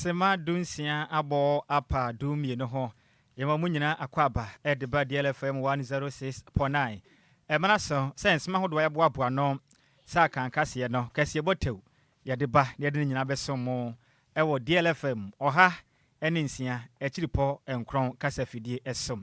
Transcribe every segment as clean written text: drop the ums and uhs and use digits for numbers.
Sema 16 abɔ apa 12 ho. Yɛma mo nyinaa akwaaba de ba DLFM 106.9. Ɛmmra so sɛ nsɛm ahodoɔ a yɛaboaboa ano sɛ akankaseɛ no, kɛseɛbɔ tɛw, yɛde ba na yɛde ne nyinaa bɛsom mo wɔ DLFM 106 akyiripɔ nkorɔn kasafidie so.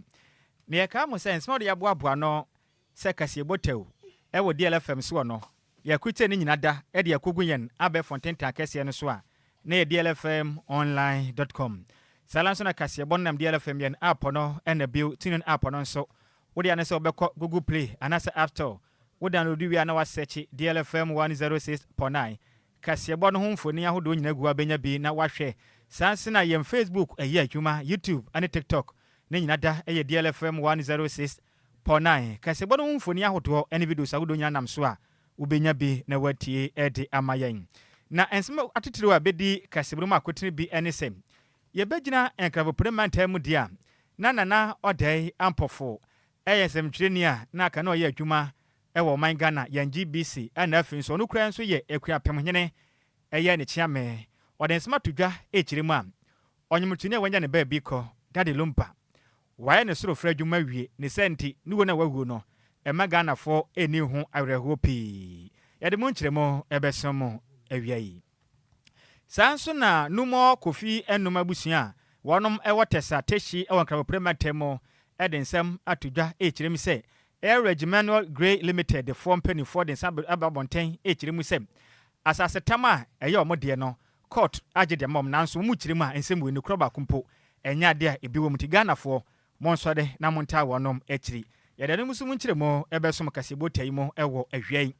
Na yɛkaa mo sɛ nsɛm ahodoɔ yɛaboaboa ano sɛ kaseɛbɔ tɛw wɔ DLFM soɔ no, Yɛakurukyire ne nyina da de akogu yɛn abɛɛfo ntentan kɛseɛ no so a na yɛ dlfmonline dot com. Saa ara nso na kaseɛbɔ no nam DLFM yɛn app no na bio TuneIn app no nso. Wo dea ne sɛ wobɛkɔ Google Play anaasɛ App Store, wo download wie a na woasɛkye DLFM 106.9. Kaseɛbɔ no ho mfoni ahodoɔ nyina gu hɔ a bɛnya bi na woahwɛ. Saa nso na yɛn Facebook ɛyɛ adwuma, YouTube ne TikTok ne nyina da yɛ DLFM 106. Pɔ 9, Kaseɛbɔ no ho mfoni ahodoɔ ne videos ahodoɔ nyinaa nam so a wobɛnya bi na woatie de ama yɛn. Na nsɛm atitiriw a ɛbɛdi kaseɛbɔ no mu akotene bi ne sɛ, yɛbɛgyina Nkrabopene mantam mu deɛ a na Nana Ɔdɛe Ampofo yɛ nsɛmtwerɛni a na aka na ɔyɛ adwuma wɔ ɔman Ghana, yɛn GBC, ɛna afei nso ɔno koraa nso yɛ Akuapemhene yɛ ne kyeame. Ɔde nsɛm ato dwa rekyerɛ mu a, ɔnwomtoni a wanya ne baabi kɔ, Daddy Lumba, Wayɛ ne soro frɛ adwuma awie, ne saa nti ne wuo no a wawuo no mma Ghanafoɔ nni ho awerɛhoɔ pii. Yɛde mo nkyerɛmu bɛso mo awia yi. Saa nso na Numor Kofi Anum abusua a wɔnom wɔ Tɛsa Teshie wɔ Nkrabopre mantam mu de nsɛm ato dwa rekyerɛ mu sɛ Air Regimanuel Grey Limited foɔ mpaninfoɔ de nsɛm aba abɔnten rekyerɛ mu sɛ asasetam a ɛyɛ wɔn deɛ no Court agye de ama wɔn nanso wɔn kyerɛ mu a nsɛm wei nokorɛ baako mpo ɛnyɛ adeɛ a ebi wɔ mu nti Ghanafoɔ monsɔre na montaa wɔnom akyiri. Yɛde ɛno nso mu nkyerɛmu bɛsom kaseɛbɔ tia yi mu wɔ awia yi.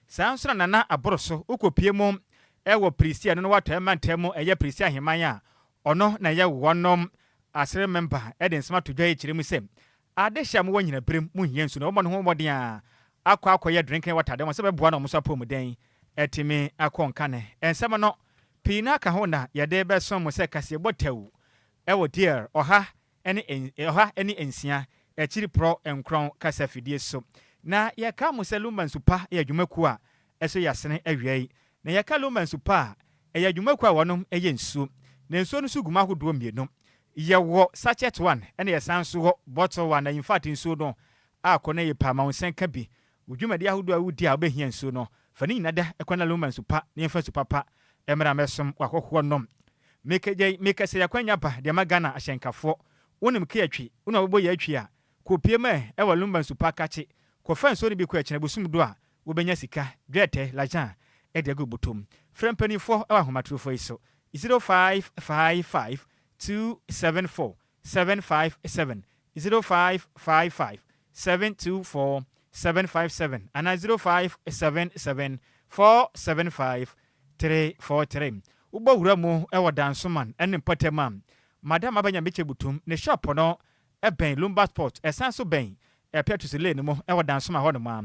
Saa nso na Nana Aboroso wokɔ pie mu wɔ Prisia no na watɔɛ mantam mu ɛyɛ Prisia Aheman a ɔno na ɛyɛ wɔnom asere member de nsɛm ato dwa yi kyerɛ mu sɛ Adehye a mowɔ nyinaberem mu hia nsu na wɔbɔ ne ho mmɔden a akɔ akɔyɛ drinking water de wɔn sɛ bɛboa na wɔn nso apɔwmuden atumi akɔ nkane. Nsɛm no pii no aka ho na yɛde rebɛsom mo sɛ kaseɛbɔ tɛw wɔ DR 106 akyiri porɔ nkorɔn kasa fidie so. Na yɛka mo sɛ Lumba Nsu Pa yɛ adwumakuo a ɛso yɛ asene awia yi. Na yɛka Lumba Nsu Pa a, ɛyɛ adwumakuo a wɔnom yɛ nsuo. Na nsuo no nso gu mu ahodoɔ mmienu. Yɛwɔ sachet one ɛna yɛsan nso wɔ bottle one na infact nsuo no akɔ na yɛ paa ma wo nsa nka bi. Wo dwumadi ahodoɔ a wodi a wobɛhia nsuo no, fa ne nyina da kɔ na Luma nsu pa na yɛmfa nsu papa mmra mmɛsom w'ahɔhoɔ nom. Mekagya yi, mekasa yi akwanya ba de ama Ghana ahyɛnkafoɔ. Wonim Keatwi, wo na wobɔ Yɛatwi a, kɔ pie ma ɛ wɔ Lumba nsu pa kakye, kɔfa nsuo no bi kɔ ɛkyena bosom du a wobɛnya sika, dwɛɛtɛ, lajan, de agu wo bɔtɔm. Frɛ mpaninfoɔ wɔ ahomatorofoɔ yi so, 0555 274 757, 0555 724 757 anaa 0577 475 343. Wobɔ wura mu wɔ Dansoman ne mpɔtam a, Madam Aba Nyamekyɛ Butum ne shop no bɛn Lumba Sport, ɛsan nso bɛn Petrus Lane mu wɔ Dansoman hɔnom a.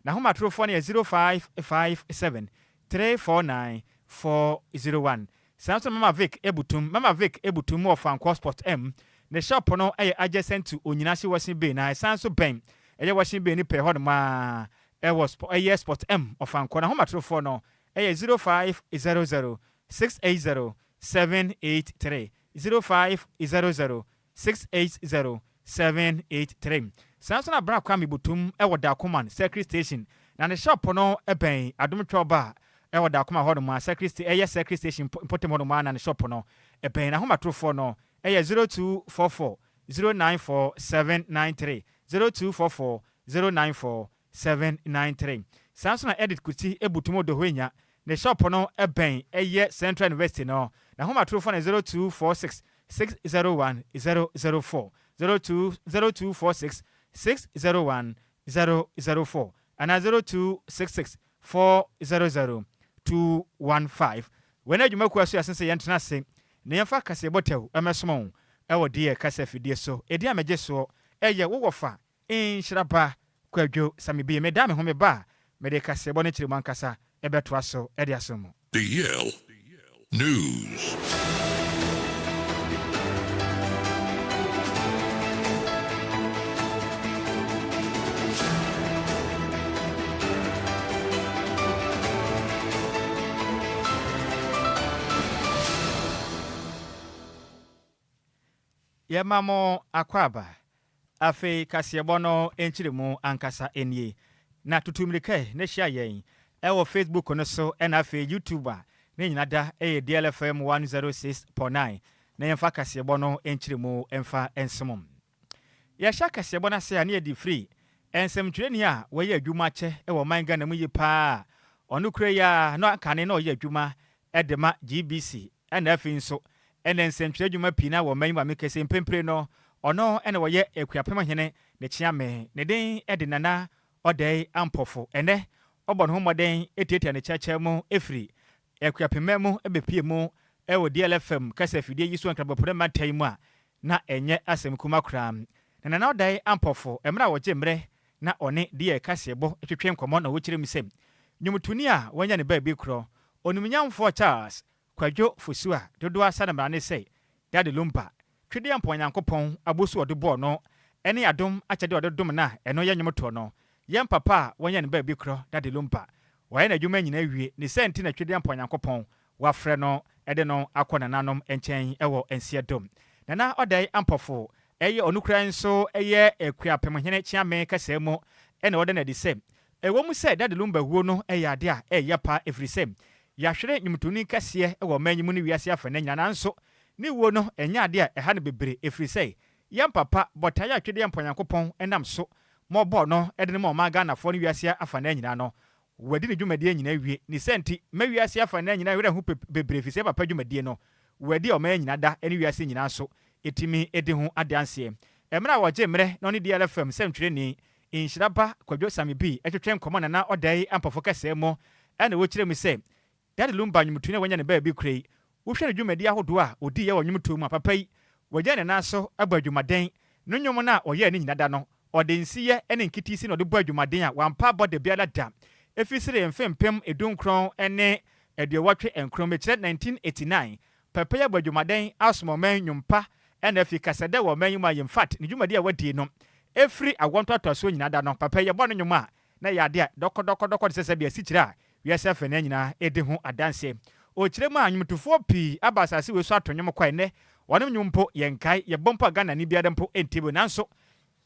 N'ahomatorofoɔ no yɛ 0557 349 401. Saa nso na Mama Vic Ebutum, Mama Vic Ebutum wɔ Fankɔ Spot M. Ne shop no yɛ adjacent to Onyinahye Washing Bay na ɛsan nso bɛn ɛyɛ Washing Bay no pɛɛ hɔnom ara ɛwɔ ɛyɛ Spot M Ɔfankɔ. N'ahomatorofoɔ no yɛ 0500 680 783, 0500 680 783. Saa nso na Bra Kwame Botum wɔ Dakoman Circuit Station, na ne shop no bɛn Adom Twɛw Bar wɔ Dakoman hɔnom a, Circuit sta ɛyɛ Circuit Station mpɔtam hɔnom ara na ne shop no bɛn. N'ahomatorofoɔ no yɛ 0244 094 793, 0244 094 793. Saa nso na Edith Kuti Butum Odohuenya ne shop no bɛn ɛyɛ Central University no. N'ahomatorofo no 0246 601 004, 0246 601 004 anaa 0266 400 215. Wei ne adwumakuo a ɛso yɛ asen sɛ yɛntena ase na yɛmfa kaseɛbɔ tɛw mmɛsoma wo wɔ deɛ kasa afidie so. Edin a megye soɔ yɛ wo wɔfa Nhyira ba Kwadwo Samibie. Meda me ho me ba a mede kaseɛbɔ no kyerɛ mu ankasa bɛtoa so de asom mo. The Yale News. Yɛma mo akwaaba. Afei kaseɛbɔ no nkyerɛmu ankasa nie. Na tutu mmirika na hyia yɛn ɛwɔ Facebook no so, ɛna afei YouTube a ne nyina da ɛyɛ DLFM 106.9, na yɛmfa kaseɛbɔ no nkyerɛmu mfa nsom. Yɛhyɛ kaseɛbɔ no ase a, ne yɛde firi nsɛmtwerɛni a wɔyɛ adwuma kyɛ wɔ ɔman Ghana mu yi paa. Ɔno kura yi a na kane na ɔyɛ adwuma de ma GBC, ɛna afei nso ɛna nsɛmtwerɛ adwuma pii na wɔ ɔman yi mu a mekɛsɛ mpempere no, ɔno ɛna wɔyɛ Akuapem hene ne kyeame. Ne din de Nana Ɔdɛe Ampɔfo. Ɛnɛ ɔbɔ ne ho mmɔden etiatia ne kyerɛkyerɛ mu efiri Akuapemma mu bɛpie mu ɛwɔ DLFM kasa afidie yi so Nkrabɔpore mmata yi mu a, na ɛnyɛ asɛm kuma koraa. Na Nana Ɔdɛe Ampɔfo, mmerɛ a wɔgye mmerɛ na ɔne deɛ kaseɛbɔ twetwe nkɔmmɔ, na wɔkyerɛ mu sɛ nnwomtoni a wɔanya ne baabi korɔ, Onimnyamfoɔ Charles Kwadwo Fosu a dodoɔ asa no mmara ne sɛ Daddy Lumba, Twedeɛ Mpɔn Nyankopɔn abosu ɔde bɔɔ no ne adom akyɛdeɛ ɔde dom no a ɛno yɛ nnwomtoɔ no. Yɛn papa a wɔanya ne baabi korɔ, Daddy Lumba, wɔayɛ n'adwuma nyinaa wie ne sɛ nti na Twedeɛ Mpɔn Nyankopɔn wafrɛ no de no akɔ nananom nkyɛn wɔ nseɛ dom. Nana Ɔdae Ampɔfo ɛyɛ ɔno kura nso ɛyɛ Akuapemhene Kyeame kɛsɛɛ mu, ɛna ɔda no adi sɛ ɛwɔ mu sɛ Daddy Lumba wuo no ɛyɛ ade a ɛyɛ pa, ɛfiri sɛ yɛahwere nnwomtoni kɛseɛ wɔ ɔman yi mu ne wiase afa no nyinaa, nanso ne wuo no ɛnyɛ ade a ɛha no bebree, ɛfiri sɛ yɛn papa bɔtaeɛ a Twedeɛ Mpɔnyankopɔn nam so ma ɔbɔɔ no de no ma ɔman Ghanafoɔ no wiase afa no nyinaa no, wadi ne dwumadie nyinaa wie. Ne sɛ nti ma wiase afa no nyinaa werɛ ho bebree, firi sɛ papa dwumadie no wadi a ɔman nyinaa da ne wiase nyinaa so ɛtumi di ho adanseɛ. Mmerɛ a wɔgye mmerɛ na ɔne DLFM sɛmtwerɛni Nhyira Ba Kwadwo Sami bi twetwe nkɔmmɔ, Nana Ɔdae Ampɔfo kɛsɛɛ mu, ɛna wɔkyerɛ mu sɛ Daddy Lumba nnwomtoni a wanya ne baabi kura yi, wohwɛ ne dwumadi ahodoɔ a ɔdiiɛ wɔ nnwomtoɔ mu a, papa yi wagya ne nan so abɔ adwumaden. No nnwom no a ɔyɛɛ ne nyina da no, ɔde nsiyɛ ne nkitiisi na ɔde bɔ adwumaden a wampa abɔ da biara da. Ɛfiri sere mfe 1989, mekyerɛ 1989, papa yi abɔ adwumaden asom ɔman nnwompa, ɛna afi kasadɛ wɔ ɔman yi mu a, in fact, ne dwumadi a wadie no ɛfiri awoɔ ntoatoasoɔ nyinaa da no, papa yi yɛbɔ no nnwom a, na ɛyɛ ade a dɔkɔdɔkɔdɔkɔ te sɛ bi asikyire a wiase afɛ no nyinaa ɛdi ho adanseɛ. Ɔkyerɛ mu a, nnwomtofoɔ pii aba asase wei so ato nnwom kɔ ɛnɛ wɔnom nnwom mpo yɛnkae, yɛbɔ mpo a Ghana ni biara mpo ɛntie bio. Nanso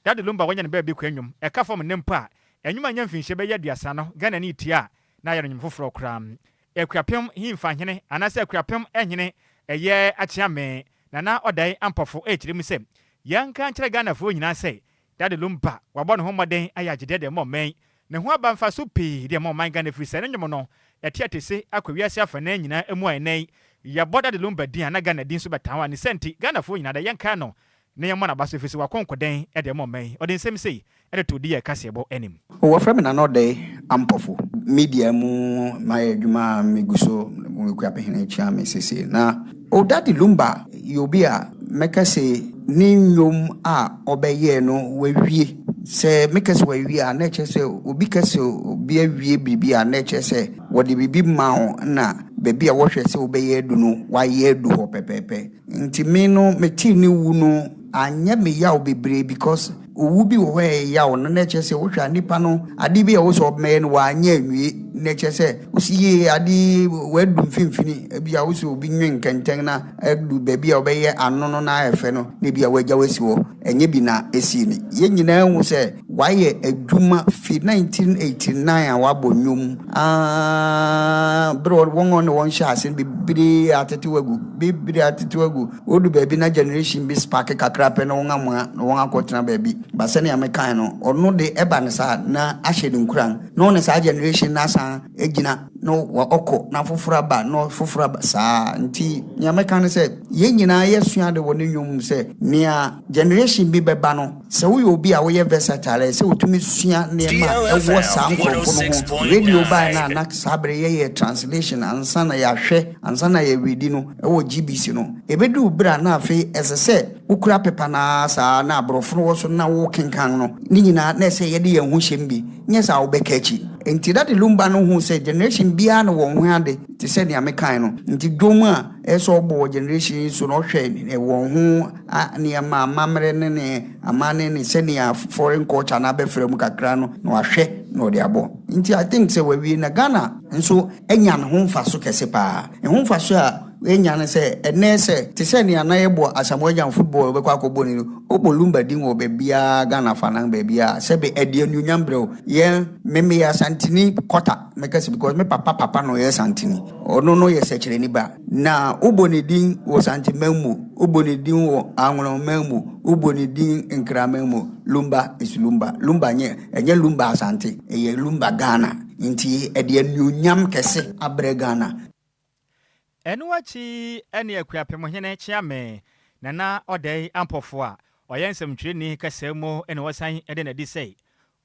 Daddy Lumba wanya ne baabi kɔ nnwom ɛka fam nnɛ mpo a, nnwom a nya mfinhyia bɛyɛ 30 no, Ghana ni tie a, na ayɛ no nnwom foforɔ koraa. Akuapem hemfa hene anaasɛ Akuapem hene ɛyɛ Akyeame Nana Ɔdae Ampɔfo ɛkyerɛ mu sɛ yɛnka nkyerɛ Ghanafoɔ nyinaa sɛ Daddy Lumba wabɔ ne ho mmɔden ayɛ agyedeɛ deɛ ma ɔman ne ho aba mfaso pii deɛ ma ɔman Ghana, firi sɛ ne nnwom no ɛte atese akɔ wiase afanan nyinaa mu a, ɛnɛ yɛbɔ Daddy Lumba din a, na Ghana din nso bɛta ho a. Ne sɛ nti Ghanafoɔ nyinaa da yɛnka no na yɛmmɔ n'aba so, ɛfiri sɛ wakɔnkɔdɛn ɛde ma ɔman. Ɔde nsɛm sei ɛde to di yɛ kaseɛbɔ anim. Wɔfrɛ me Nana Ɔdɛe Ampɔfo. Media mu mayɛ adwuma a megu so Kuapehene kyia me sese. Na Daddy Lumba yɛ obi a mɛka sɛ ne nnwom a ɔbɛyɛɛ no wawie. Sɛ meka sɛ wawie a, na ɛkyerɛ sɛ obi ka sɛ obi awie biribi a, na ɛkyerɛ sɛ wɔde biribi ma wo na baabi a wɔhwɛ sɛ wobɛyɛ adu no, wayɛ adu hɔ pɛpɛɛpɛ. Nti me no metee ne wu no, anyɛ me yaw bebree, because owu bi wɔ hɔ a ɛyɛ yaw no, na ɛkyerɛ sɛ wohwɛ a nipa no ade bi a ɛwɔ sɛ ɔbɛyɛ no wanyɛ anwie, na ɛkyerɛ sɛ wosi yie ade wadu mfimfini. Ebi a wosɛ obi nwe nkɛntɛn na adu baabi a ɔbɛyɛ ano no na ayɛ fɛ no, na ebi a wagya wasi hɔ. Ɛnyɛ bi na esi ni. Yɛn nyinaa hu sɛ wayɛ adwuma fi 1989 a wabɔ nnwom aa bere wɔn a ɔne wɔn hyɛ ase no bebree atetew agu, bebree atetew agu. Odu baabi na generation bi spark kakra pɛ na wɔn amoa na wɔn akɔtena baabi ba. Sɛnea mekan no, ɔno de ɛba ne saa na ahyɛ ne nkuran na ɔne saa generation na asan gyina na ɔkɔ na foforɔ aba na foforɔ aba saa. Nti nea mɛka ne sɛ yɛn nyinaa yɛsua de wɔ ne nnwom mu sɛ nea generation bi bɛba no, sɛ woyɛ obi a woyɛ versatile, sɛ wotumi sua nneɛma a ɛwɔ saa nkurɔfo no ho. Radio baa no a, na saa bere yɛyɛ translation ansa na yɛahwɛ ansa na yɛredi no ɛwɔ GBC no. Ɛbɛduru berɛ a na afei ɛsɛ sɛ wokura pepa naa saa na aborɔfo no wɔ so na wokenkan no ne nyinaa, na ɛsɛ yɛde yɛn ho hyɛm bi, nyɛ saa wobɛka akyi. Nti Daddy Lumba no hu sɛ generation biara no wɔn ho ade te sɛ nea mekan no. Nti dwom a ɛsɛ sɛ ɔbɔ wɔ generation yi so no, ɔhwɛ wɔn ho nneɛma, amammerɛ ne ne amanne ne sɛnea foreign culture no abɛfra mu kakra no, na wahwɛ na ɔde abɔ. Nti I think sɛ wawie, na Ghana nso anya ne ho mfaso kɛse paa, ne ho mfaso a. Yɛnya ne sɛ ɛnɛ sɛ te sɛ nea na yɛbɔ Asamoah Gyan football wobɛkɔ akɔbɔ ne no, wobɔ Lumba din wɔ baabiaa, Ghana fa nan baabiaa, sɛbe ɛde anuonyam brɛ wo. Yɛn memeyɛ Asanteni kɔta mɛka sɛ, because me papa papa no ɔyɛ Santini, ɔno no yɛ Sɛkyerɛni ba. Na wobɔ ne din wɔ Santeman mu, wobɔ ne din wɔ Anwonɔman mu, wobɔ ne din Nkraman mu, Lumba is Lumba. Lumba nyɛ, ɛnyɛ Lumba Asante, ɛyɛ Lumba Ghana. Nti ɛde anuonyam kɛse abrɛ Ghana. Ɛno akyi ne Akuapemhene Kyeame Nana Ɔdɛe Ampɔfo a ɔyɛ nsɛmtwerɛni kɛsɛɛ mu ne wɔsan de n'adi sɛ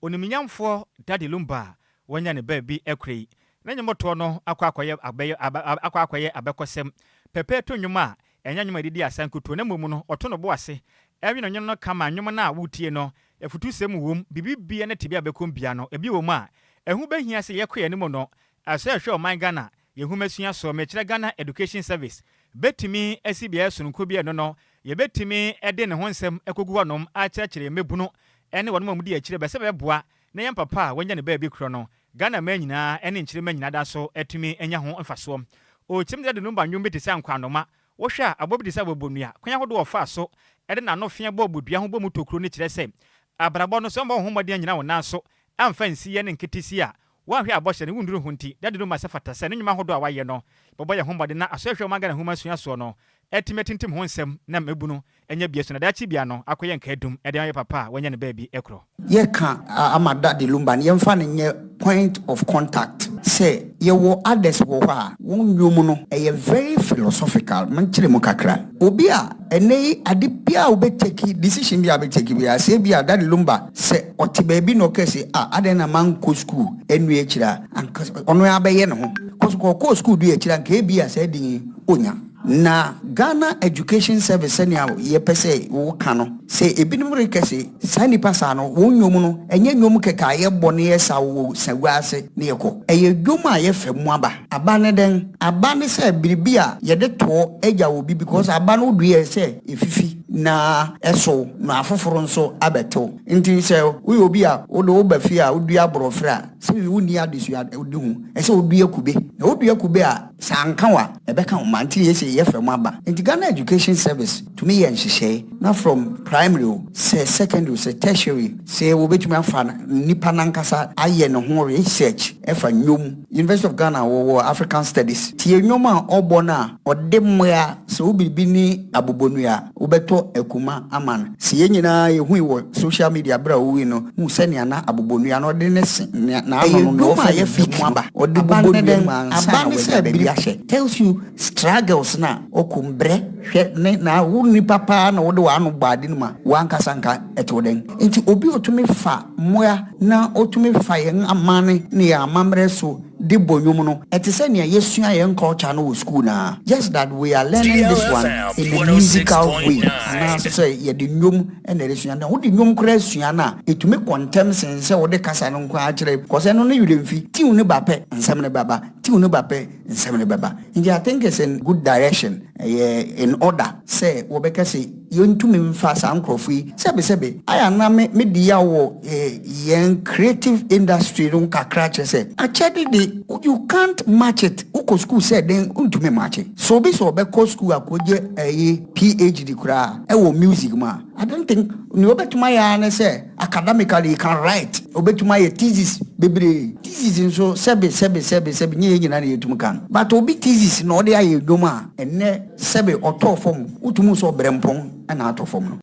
onimnyamfoɔ Daddy Lumba a wɔanya ne baabi akura yi ne nnwomtoɔ no akɔ akɔyɛ abɛkɔsɛm pɛpɛ to nnwom a ɛnyɛ nnwom a yɛde di asa nkutuo, na mmom no ɔto no bo ase ɛnwene nnwom no kama. Nnwom no a wotie no, afutusɛm wom, biribi ne tebea bɛkɔm bia no ebi wɔ mu a ɛho bɛhia sɛ yɛkɔ yɛn anim no ɛsɛ ɛhwɛ ɔman Ghana yɛn sua so. Mekyerɛ Ghana Education Service bɛtumi asi beaeɛ sononko bi ɛno no yɛbɛtumi de ne ho nsɛm akɔgu hɔnom akyerɛkyerɛ mmɛbunu ɛne wɔn a wɔdi akyire bɛsɛ bɛboa na yɛn papa a wɔanya ne baabi korɔ no, Ghana man nyinaa ne nkyerɛma nyinaa da so atumi anya ho mfasoɔ. Ɔkyerɛm de no ba nnwom bi te sɛ Nkwanoma. Wohwɛ a, aboa bi te sɛ abobonua kwan ahodoɔ ɔfaa so ɛde n'ano fea bɔ obodua ho bɔ mu tokuro no kyerɛ sɛ abrabɔ no sɛ ɔmbɔ wo ho mmɔden anyina wo nan so amfa nsiyɛ ne nketesi a woanhwɛ abɔhyɛ no wonduru ho. Nti Daddy no ma sɛ fata sɛ ne nnwuma ahodoɔ a wayɛ no bɔbɔ yɛ ho mmɔden na asɔhwɛ ɔman Ghana nhoma sua soɔ no atumi atintim ho nsɛm na mmɛbu ɛnyɛ bia so na daakye bia no akɔyɛ nkaadum ɛde ayɛ papa a wanya ne baabi ɛkorɔ. Yɛka ama Daddy Lumba no, yɛmfa no nyɛ point of contact sɛ yɛwɔ others wɔ hɔ a wɔn nnwom no ɛyɛ very philosophical. Menkyerɛ mu kakra. Obi a ɛnɛ yi ade bia a wobɛtake decision bi a wobɛtake bi a sɛ bi a Daddy Lumba sɛ ɔte baabi na ɔka sɛ a adɛn na mankɔ school ɛnua akyire a, anka ɔno abɛyɛ ne ho kɔso kɔkɔɔ school du akyire a, nka ebi a saa din onya. Na Ghana Education Service, sɛnea yɛpɛ sɛ wɔka no sɛ ebinom reka sɛ saa nipa saa no wɔn nnwom no ɛnyɛ nnwom kɛkɛ a yɛbɔ ne yɛsa wɔ sagua ase ne yɛkɔ. Ɛyɛ dwom a yɛfɛ mu aba. Aba ne dɛn? Aba ne sɛ biribi a yɛde toɔ agya wɔ bi, because aba no dua sɛ efifi na ɛsow na afoforɔ nso abɛtew. Nti sɛ woyɛ obi a wode woba fie a wodua aborɔfrɛ a, sɛ wonni adesua wodi ho, ɛsɛ wodua kube. Na wodua kube a, sɛ anka wa ɛbɛka wo ma. Nti yɛsɛ yɛfɛ mu aba. Nti Ghana Education Service tumi yɛ nhyehyɛe na from primary o, sɛ secondary o, sɛ tertiary, sɛ wɔbɛtumi afa nipa nankasa ayɛ ne ho research ɛfa nnwom. University of Ghana wɔwɔ African Studies. Tie nnwom a ɔbɔ no a ɔde mmoa sɛ wo biribi ne abobɔnua wobɛtɔ akuma ama no. Sɛ yɛn nyinaa yɛhui wɔ social media berɛ a wowui no hu sɛnea na abobɔnua no ɔde ne se n'ano no na ɔfɛ ne beak no ɔde bobɔ nua mu ansa na wanya baabi ahyɛ tells you struggles na ɔkɔ mbrɛ. Hwɛ ne na wo nipa paa na wode w'ano bɔ ade no mu a wankasa nka ɛtew dɛn. Nti obi otumi fa mmoa na otumi fa yɛn amanne ne yɛn amammerɛ so de bɔ nnwom no, ɛte sɛ nea yɛsua yɛn culture no wɔ school naa, just that we are learning this one in a musical way, anaasɛ sɛ yɛde nnwom ɛna ɛresua. Na wode nnwom koraa sua no a, ɛtumi kɔntɛm sen sɛ wode kasa no nko akyerɛ kɔsɛ no ne werɛ mfi tiw ne ba pɛ nsɛm ne bɛba, tiw ne ba pɛ nsɛm ne bɛba. Nti I think it's in good direction, ɛyɛ in order sɛ wɔbɛka sɛ yɛntumi mfa saa nkurɔfo yi. Sɛbesɛbe ayɛ ana me medi ya wɔ yɛn creative industry no kakra kyerɛ sɛ akyɛde de, you can't match it. Wokɔ school sɛ den, wontumi match. So obi sɛ ɔbɛkɔ school akɔgye ɛyɛ PhD koraa ɛwɔ music mu a, I don't think nea obɛtumi ayɛ ara ne sɛ academically you can write, obɛtumi ayɛ thesis bebree. Thesis nso, sɛbe sɛbe sɛbe sɛbe, nyɛ yɛn nyinaa na yɛtumi ka no, but obi thesis na ɔde ayɛ dwom a ɛnɛ sɛbe ɔtɔɔ fam, wotumi sɛ ɔbrɛ mpɔn ɛna atɔ fam no.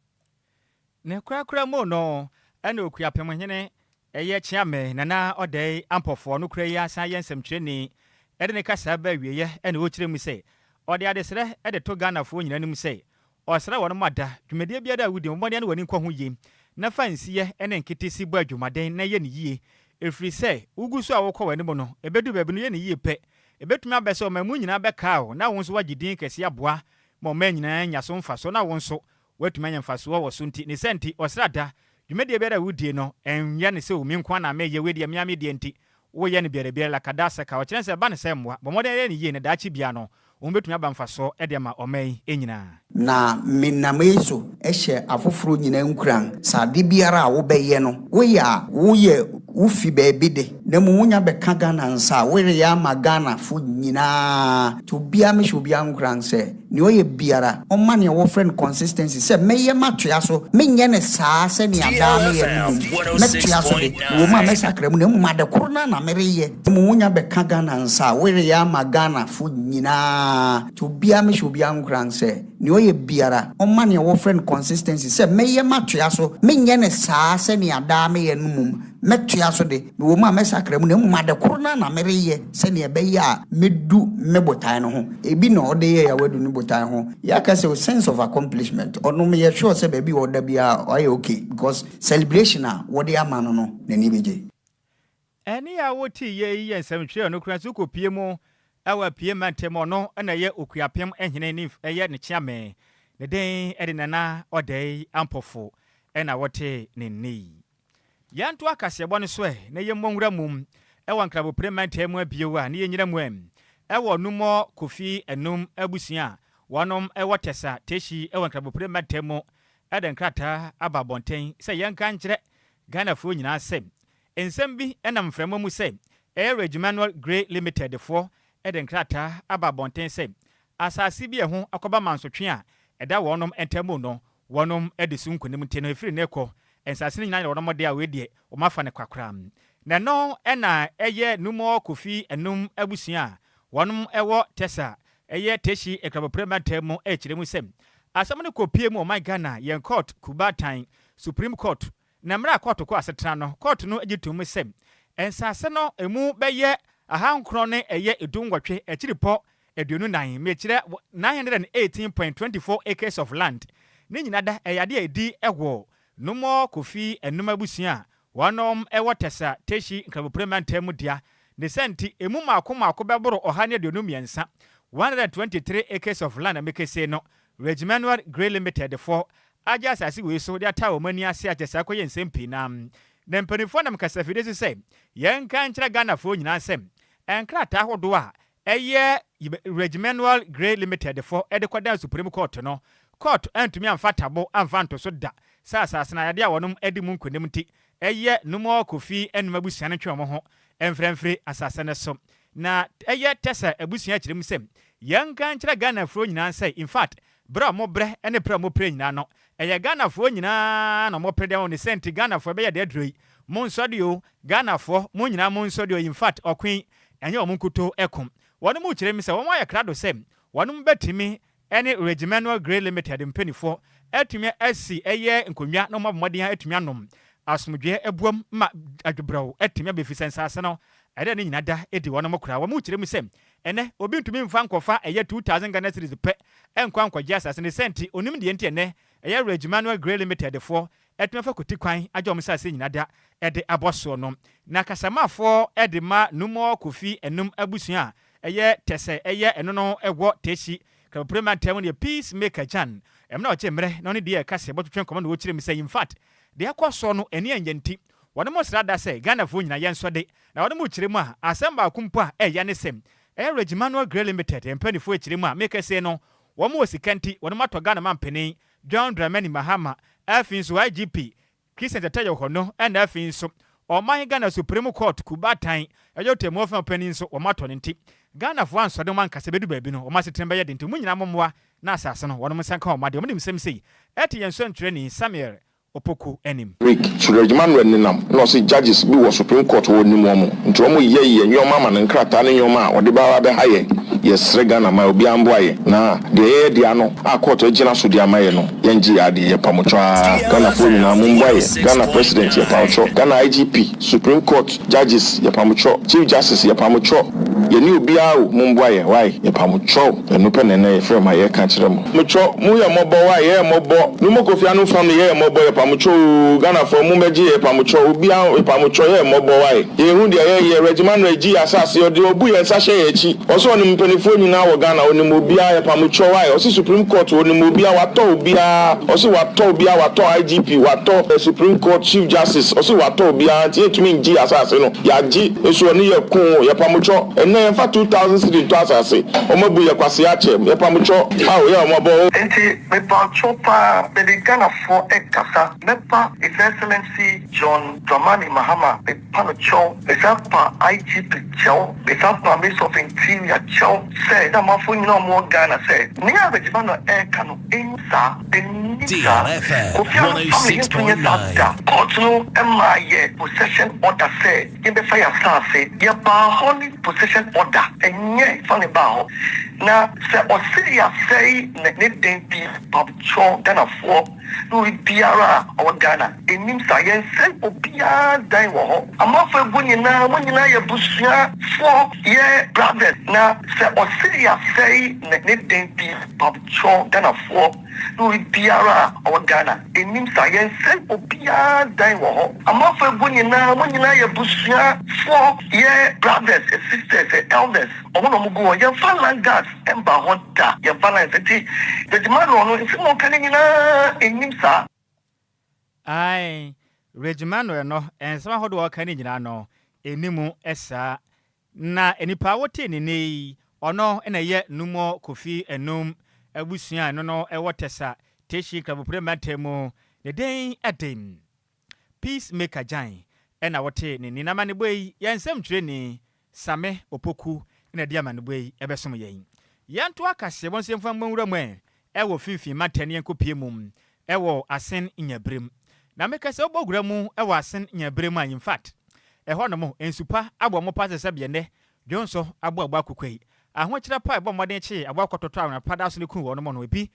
Ne korakora mu no ɛna Okuapemhene ɛyɛ Kyeame Nana Ɔdɛe Ampɔfoɔ no kura yi asan yɛ nsɛmtwerɛni ɛde ne kasa ba awieeɛ. Ɛna ɔkyerɛ mu sɛ ɔde adesrɛ ɛde to Ghanafoɔ nyinaa anim sɛ ɔsrɛ wɔn mu ada dwumadie biara a wodi mmɔden no w'ani nkɔ ho yie na fa nsiyɛ ne nketesi bɔ adwumaden na yɛ ne yie, ɛfiri sɛ wogu so a wokɔ w'anim no, ɛbɛdu baabi no yɛ ne yie pɛ, ɛbɛtumi abɛ sɛ ɔman mu nyinaa bɛkaa wo na wo nso woagye din kɛseɛ aboa ma ɔman nyinaa nya so mfasoɔ na wo nso woatumi anya mfasoɔ wɔ so. Nti ne sɛ nti ɔsrɛ da dwumadie biara a wodie no, ɛnyɛ ne sɛ omi nko ana mɛyɛ wei deɛ mea me deɛ, nti woyɛ no biara biara lakada sɛka ɔkyerɛ sɛ ɛba ne sɛ mmoa bɔ mmɔden yɛ ne yie na daakye bia no. Wɔn bɛtumi aba mfasoɔ de ama ɔman yi nyinaa. Na menam eyi so hyɛ afoforɔ nyinaa nkuran sɛ ade biara a wobɛyɛ no, woyɛ a woyɛ wofi baabi de, na mmom wonya bɛka Ghana nsa a, woreyɛ ama Ghanafo nyinaa. Nti obiara mehyɛ obiara nkuran sɛ nea ɔyɛ biara, ɔmma nea wɔfrɛ no consistency sɛ mɛyɛ matoa so, menyɛ no saa sɛnea daa meyɛ no mmom mɛtoa so de, ɛwɔ mu a mɛsakra mu na mmom ade koro no ara na mereyɛ. Mmom wonya bɛka Ghana nsa a, woreyɛ ama Ghanafo nyinaa. Nti obiara mehyɛ obiara nkuran sɛ nea ɔyɛ biara, ɔmma nea wɔfrɛ no consistency sɛ mɛyɛ matoa so, menyɛ no saa sɛnea daa meyɛ no mmom mɛtoa so de, mewɔ mu a mɛsakra mu na mmom ade koro no ara na mereyɛ sɛnea ɛbɛyɛ a mɛdu me botae no ho. Ebi na ɔde yɛe a wadu ne botae ho. Yɛaka sɛ sense of accomplishment, ɔno meyɛ sure sɛ baabi a ɔda biara ɔayɛ okay because celebration a wɔde ama no no n'ani bɛgye. Ɛnne a wotee yɛ yi yɛ nsɛmtwerɛ a ɔno kura nso kɔpue mu wɔ Apue mantam. Ɔno na ɛyɛ Okuapem hene ne ɛyɛ ne kyeame. Ne din de Nana Ɔdɛe Ampofo na wɔte ne nne yi. Yɛntoa kaseɛbɔ no so ɛ na yɛmmɔ nwura mu wɔ Nkrabopire mantam mu bio a na yɛnnyina mu ɛ wɔ Numɔ Kofi Anum abusua a wɔnom wɔ Tɛsa Teshie wɔ Nkrabopire mantam mu de nkrataa aba abɔnten sɛ yɛnka nkyerɛ Ghanafoɔ nyinaa sɛ Nsɛm bi nam mframa mu sɛ Air Regimanuel Gray Limited foɔ de nkrataa aba abɔnten sɛ asase bi a ɛho akɔba mansotwe a ɛda wɔnom ntamu no wɔnom adi so nkunim nti no ɛfiri nnɛ kɔ nsase no nyinaa yɛ wɔnom dea, wei deɛ wɔn afa no kwakora. Na ɛno na ɛyɛ Numor Kofi Anum abusua a wɔnom wɔ Tesa ɛyɛ Teshie Nkramoprɛ mantam mu ɛrekyerɛ mu sɛ asɛm no kɔ pie mu ɔman Ghana yɛn court Kubaatan Supreme Court Na mmerɛ a kɔɔto kɔɔ asetena no, kɔɔto no gye toom sɛ nsaase no ɛmu bɛyɛ ahankron ne ɛyɛ edunwɔtwe akyiripɔ 24, mekyerɛ 918.24 acres of land, ne nyina da ɛyɛ adeɛ a ɛdi wɔ Numor Kofi Anum abusua a wɔnom wɔ Tɛsa Teshie Nkramoprɛ mantam mu dea, ne saa nti ɛmu mmaako mmaako bɛboro 123, 123 acres of land a mekesei no Regimanuel Gray Limited foɔ agye asase wei so de ataa wɔn ani ase akyɛ saa kɔyɛ nsɛm pii na na mpaninfoɔ nam kasafidie so sɛ yɛnka nkyerɛ Ghanafoɔ nyinaa sɛ nkrataa ahodoɔ a ɛyɛ Regimanuel Gray Limited foɔ de kɔdan Supreme Court no, Court antumi amfa tabo amfa anto so da sɛ asase no ayɛdeɛ a wɔnom adi mu nkonim nti ɛyɛ Numor Kofi Anum abusua no ntwe wɔn ho mfra mfiri asase no so. Na ɛyɛ Tessa abusua kyerɛ mu sɛ yɛnka nkyerɛ Ghanafoɔ nyinaa sɛ in fact Berɛ a wɔbrɛ ne prɛ a wɔprɛ nyinaa no, ɛyɛ Ghanafoɔ nyinaa na wɔpre de ama wɔn. Ne sɛ nti Ghanafoɔ ɛbɛyɛ dɛ aduro yi, monsɔ de o, Ghanafoɔ, mo nyinaa monsɔ de o, infact ɔko yi, ɛnyɛ wɔn nkutoo ɛko. Wɔnom rekyerɛ mi sɛ wɔn ayɛ krado sɛ wɔnom bɛtumi ɛne Regimanuel Gray Limited mpaninfoɔ atumi asi ɛyɛ nkonnwa na wɔn abɔ mmɔden atumi anom asomdwoeɛ abuam ma adwobrɛw atumi aba efisɛ nsaase no ɛda ne nyinaa da adi wɔnom koraa. Wɔn rekyerɛ mu sɛ Ɛnnɛ, obi ntumi mfa nkɔfa ɛyɛ 2000 Ghana cedis pɛ nkɔ ankɔgye asase no. Sɛ nti, onim deɛ nti ɛnnɛ ɛyɛ Regimanuel Gray Limited foɔ atumi afa koti kwan agye wɔn nsase nyina da de abɔ soɔ no. Na kasamafoɔ de ma Numor Kofi Anum abusua a ɛyɛ Tɛsɛ ɛyɛ ɛno no wɔ Teshie Krabopire mantam no yɛ Peace Maker Jan mmerɛ a ɔgye mmerɛ na ɔne deɛ ɛka sɛ bɔtwetwe nkɔmmɔ na ɔkyerɛ mu sɛ infact deɛ ɛkɔ soɔ no ani ɛnyɛ nti wɔnom sra da sɛ Ghanafoɔ nyina yɛnsɔ de Na wɔn mu kyerɛ mu a, asɛm baako mpo a ɛya ne sɛ, ɛyɛ Regimanuel Gray Limited mpaninfoɔ kyerɛ mu a, me kɛseɛ no, wɔn wɔ sika nti, wɔnom atɔ Ghana mampanin, John Dramani Mahama, afei nso IGP, Christian Tetteh Yohuno, ɛna afei nso Ɔman Ghana Supreme Court Kubaatan, ɛyɛ Ɔtɛmmuo Fam panin nso, wɔn atɔ no nti, Ghanafoɔ ansɔ de wɔn anka sɛ bɛdu baabi no, wɔn asetena bɛyɛ den nti, mo nyinaa mommoa na asase no, wɔnom nsa nka wɔn adeɛ. Wɔn de nsɛm sei ɛte yɛn sɛnkyerɛni Samuel Opoku anim. Rick, Suraj Manuel nenam na ɔse judges bi wɔ supreme court hɔ ɔnim wɔn nti wɔn yɛ yɛ nnoɔma ama no nkrataa ne nnoɔma a ɔde bɛba abɛha yɛn yɛ srɛ Ghana man obiara mboa yɛn na deɛ yɛyɛ dea no a court agyina so de ama yɛ no yɛn gye yɛ adeɛ yɛ pamokyɔ aa Ghana foɔ nyinaa mo mboa yɛn Ghana president yɛ pamokyɔ Ghana IGP supreme court judges yɛ pamokyɔ chief justice yɛ pamokyɔ yɛ ne obiara o mo mboa yɛn wai yɛ pamokyɔ ɛno pɛ na ɛnɛ yɛ frɛ mo a yɛ ka kyerɛ mo. Mokyɔ mo yɛ mɔbɔ wai yɛ yɛ mɔbɔ. No mo kofi ano family yɛ yɛ mɔbɔ yɛ pamokyɔ oo Ghana foɔ mo mɛgye yɛ pamokyɔ obia yɛ pamokyɔ yɛ yɛ mɔbɔ wai yɛ hu deɛ yɛ yɛ Reggie Manuel gyi yɛ asase ɔde ɔbu yɛn nsa hyɛ yɛ akyi ɔsɛ ɔnim mpanifoɔ nyinaa wɔ Ghana ɔnim obia yɛ pamokyɔ wai ɔse supreme court ɔnim obia watɔ obia ɔse watɔ obia watɔ IGP watɔ supreme court chief justice ɔse watɔ obia nti yɛ ntumi ngye yɛ asase no yɛ agye nso ɔne yɛ ko yɛ pamokyɔ. Ɛnnɛ yɛmfa 2000 cedi ntɔ asase. Wɔn abu yɛ kwasea akyɛ. Yɛpamokyɔ ao yɛ a wɔabɔ. Nti mepaatwo paa mede Ghanafoɔ ɛkasa mɛpa His Excellency John Dramani Mahama mepa no kyɛw, mesan pa IGP kyɛw, mesan pa Minister of Interior kyɛw sɛ na amanfoɔ nyinaa a wɔwɔ Ghana sɛ nea Reggie-Manuel ɛreka no ɛnni saa, ɛnni saa. DLFM Kofi Annan family yɛntumi nyɛ saa 106.9. da. Court no maa yɛ possession order sɛ yɛbɛfa yɛ asase. Yɛbaa hɔ ne possession order, ɛnyɛ fa ne baa hɔ. Na sɛ ɔse yɛasɛe ne den bi pakyɛw Ghanafoɔ ne obi biara a ɔwɔ Ghana ɛnim saa, yɛnsɛe obiara dan wɔ hɔ. Amanfoɔ egu nyinaa, mo nyinaa yɛ busuafoɔ, yɛ brothers. Na sɛ ɔse yɛasɛe ne den bi pakyɛw Ghanafoɔ ne obi biara a ɔwɔ Ghana ɛnim saa, yɛnsɛe obiara dan wɔ hɔ. Amanfoɔ egu nyinaa, mo nyinaa yɛ busuafoɔ, yɛ brothers, sisters, elders. Ɔmo na ɔmo gu hɔ. Yɛmfa land guards ɛmba hɔ da. Yɛmfa land nti Reggie-Manuel no nsɛm a ɔka ne nyinaa ɛnim saa. Ae, Reggie-Manuel no, nsɛm ahodoɔ a ɔka no nyinaa no, ɛni saa. Na nipa a wotee ne nne yi, ɔno na ɛyɛ Numo Kofi Enum abusua a ɛno no ɛwɔ Tɛsa, Teshie Nkrabopre mantam mu. Ne din ɛde Peacemaker Gyan ɛna wɔte ne nne. Na amanebɔ yi, yɛn nsɛmtwerɛni Same Opoku na ɛde amanebɔ yi ɛbɛsom yɛn. Yɛnto akaseɛ bɔ nso yɛmfa mmɔ nwura mu ɛ ɛwɔ finfin mantam ne yɛnkɔpie mu ɛwɔ Asen Nyaberem. Na meka sɛ wobɔ wura mu ɛwɔ Asen Nyaberem a, in fact, ɛhɔ nom nsupa abɔ mo pa sɛ sɛ biɛ dwon so abɔ abɔ akokwa yi. Ahokyerɛ pa a ɛbɔ mmɔden kye aboa kɔtɔtɔ a wɔn da so no kum wɔn no ebi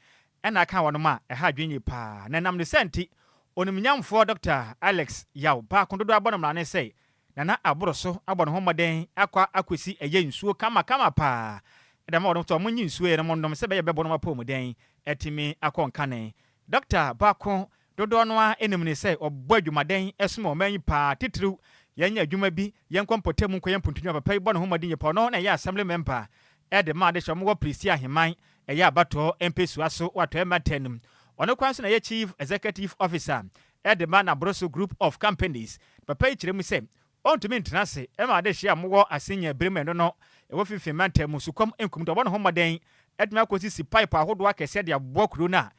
ɛna aka wɔn a ɛha adwene yie paa. Na nam ne sɛ nti, onimnyamfoɔ Dr. Alex Yaw Baako dodo abɔ no mmara ne sɛ Nana aboro so abɔ ne ho mmɔden akɔ akɔsi ɛyɛ nsuo kamakama paa. Ɛdɛm a wɔn nso wɔn nyi nsuo yɛ no wɔn nom sɛ bɛyɛ bɛbɔ no apɔmuden ɛtumi akɔ nkane. Dr. Baako dodoɔ no ara anim ne sɛ ɔbɔ adwumaden ɛsom ɔman yi paa, titiriw yɛnyɛ adwuma bi, yɛnkɔ mpɔtam nkɔyɛ mpuntunwa papa yi, bɔ ne ho mmɔden yɛ paa. Ɔno na ɛyɛ assembly member ɛde maa de hyɛ ɔmo wɔ Presi Aheman ɛyɛ abatoɔ mpɛsua so wɔ Atɔeɛ mantam no mu. Ɔno kwan so na ɛyɛ chief executive officer ɛde ma Naboroso Group of Companies. Papa yi kyerɛ mu sɛ ɔntumi ntena ase ɛma ade hyɛ a mowɔ Asenya Birim ɛno no ɛwɔ Fimfim mantam mu sukɔm nkum nti ɔbɔ ne ho mmɔden ɛtumi akɔsisi pipe ahodoɔ akɛseɛ de aboa kuro no a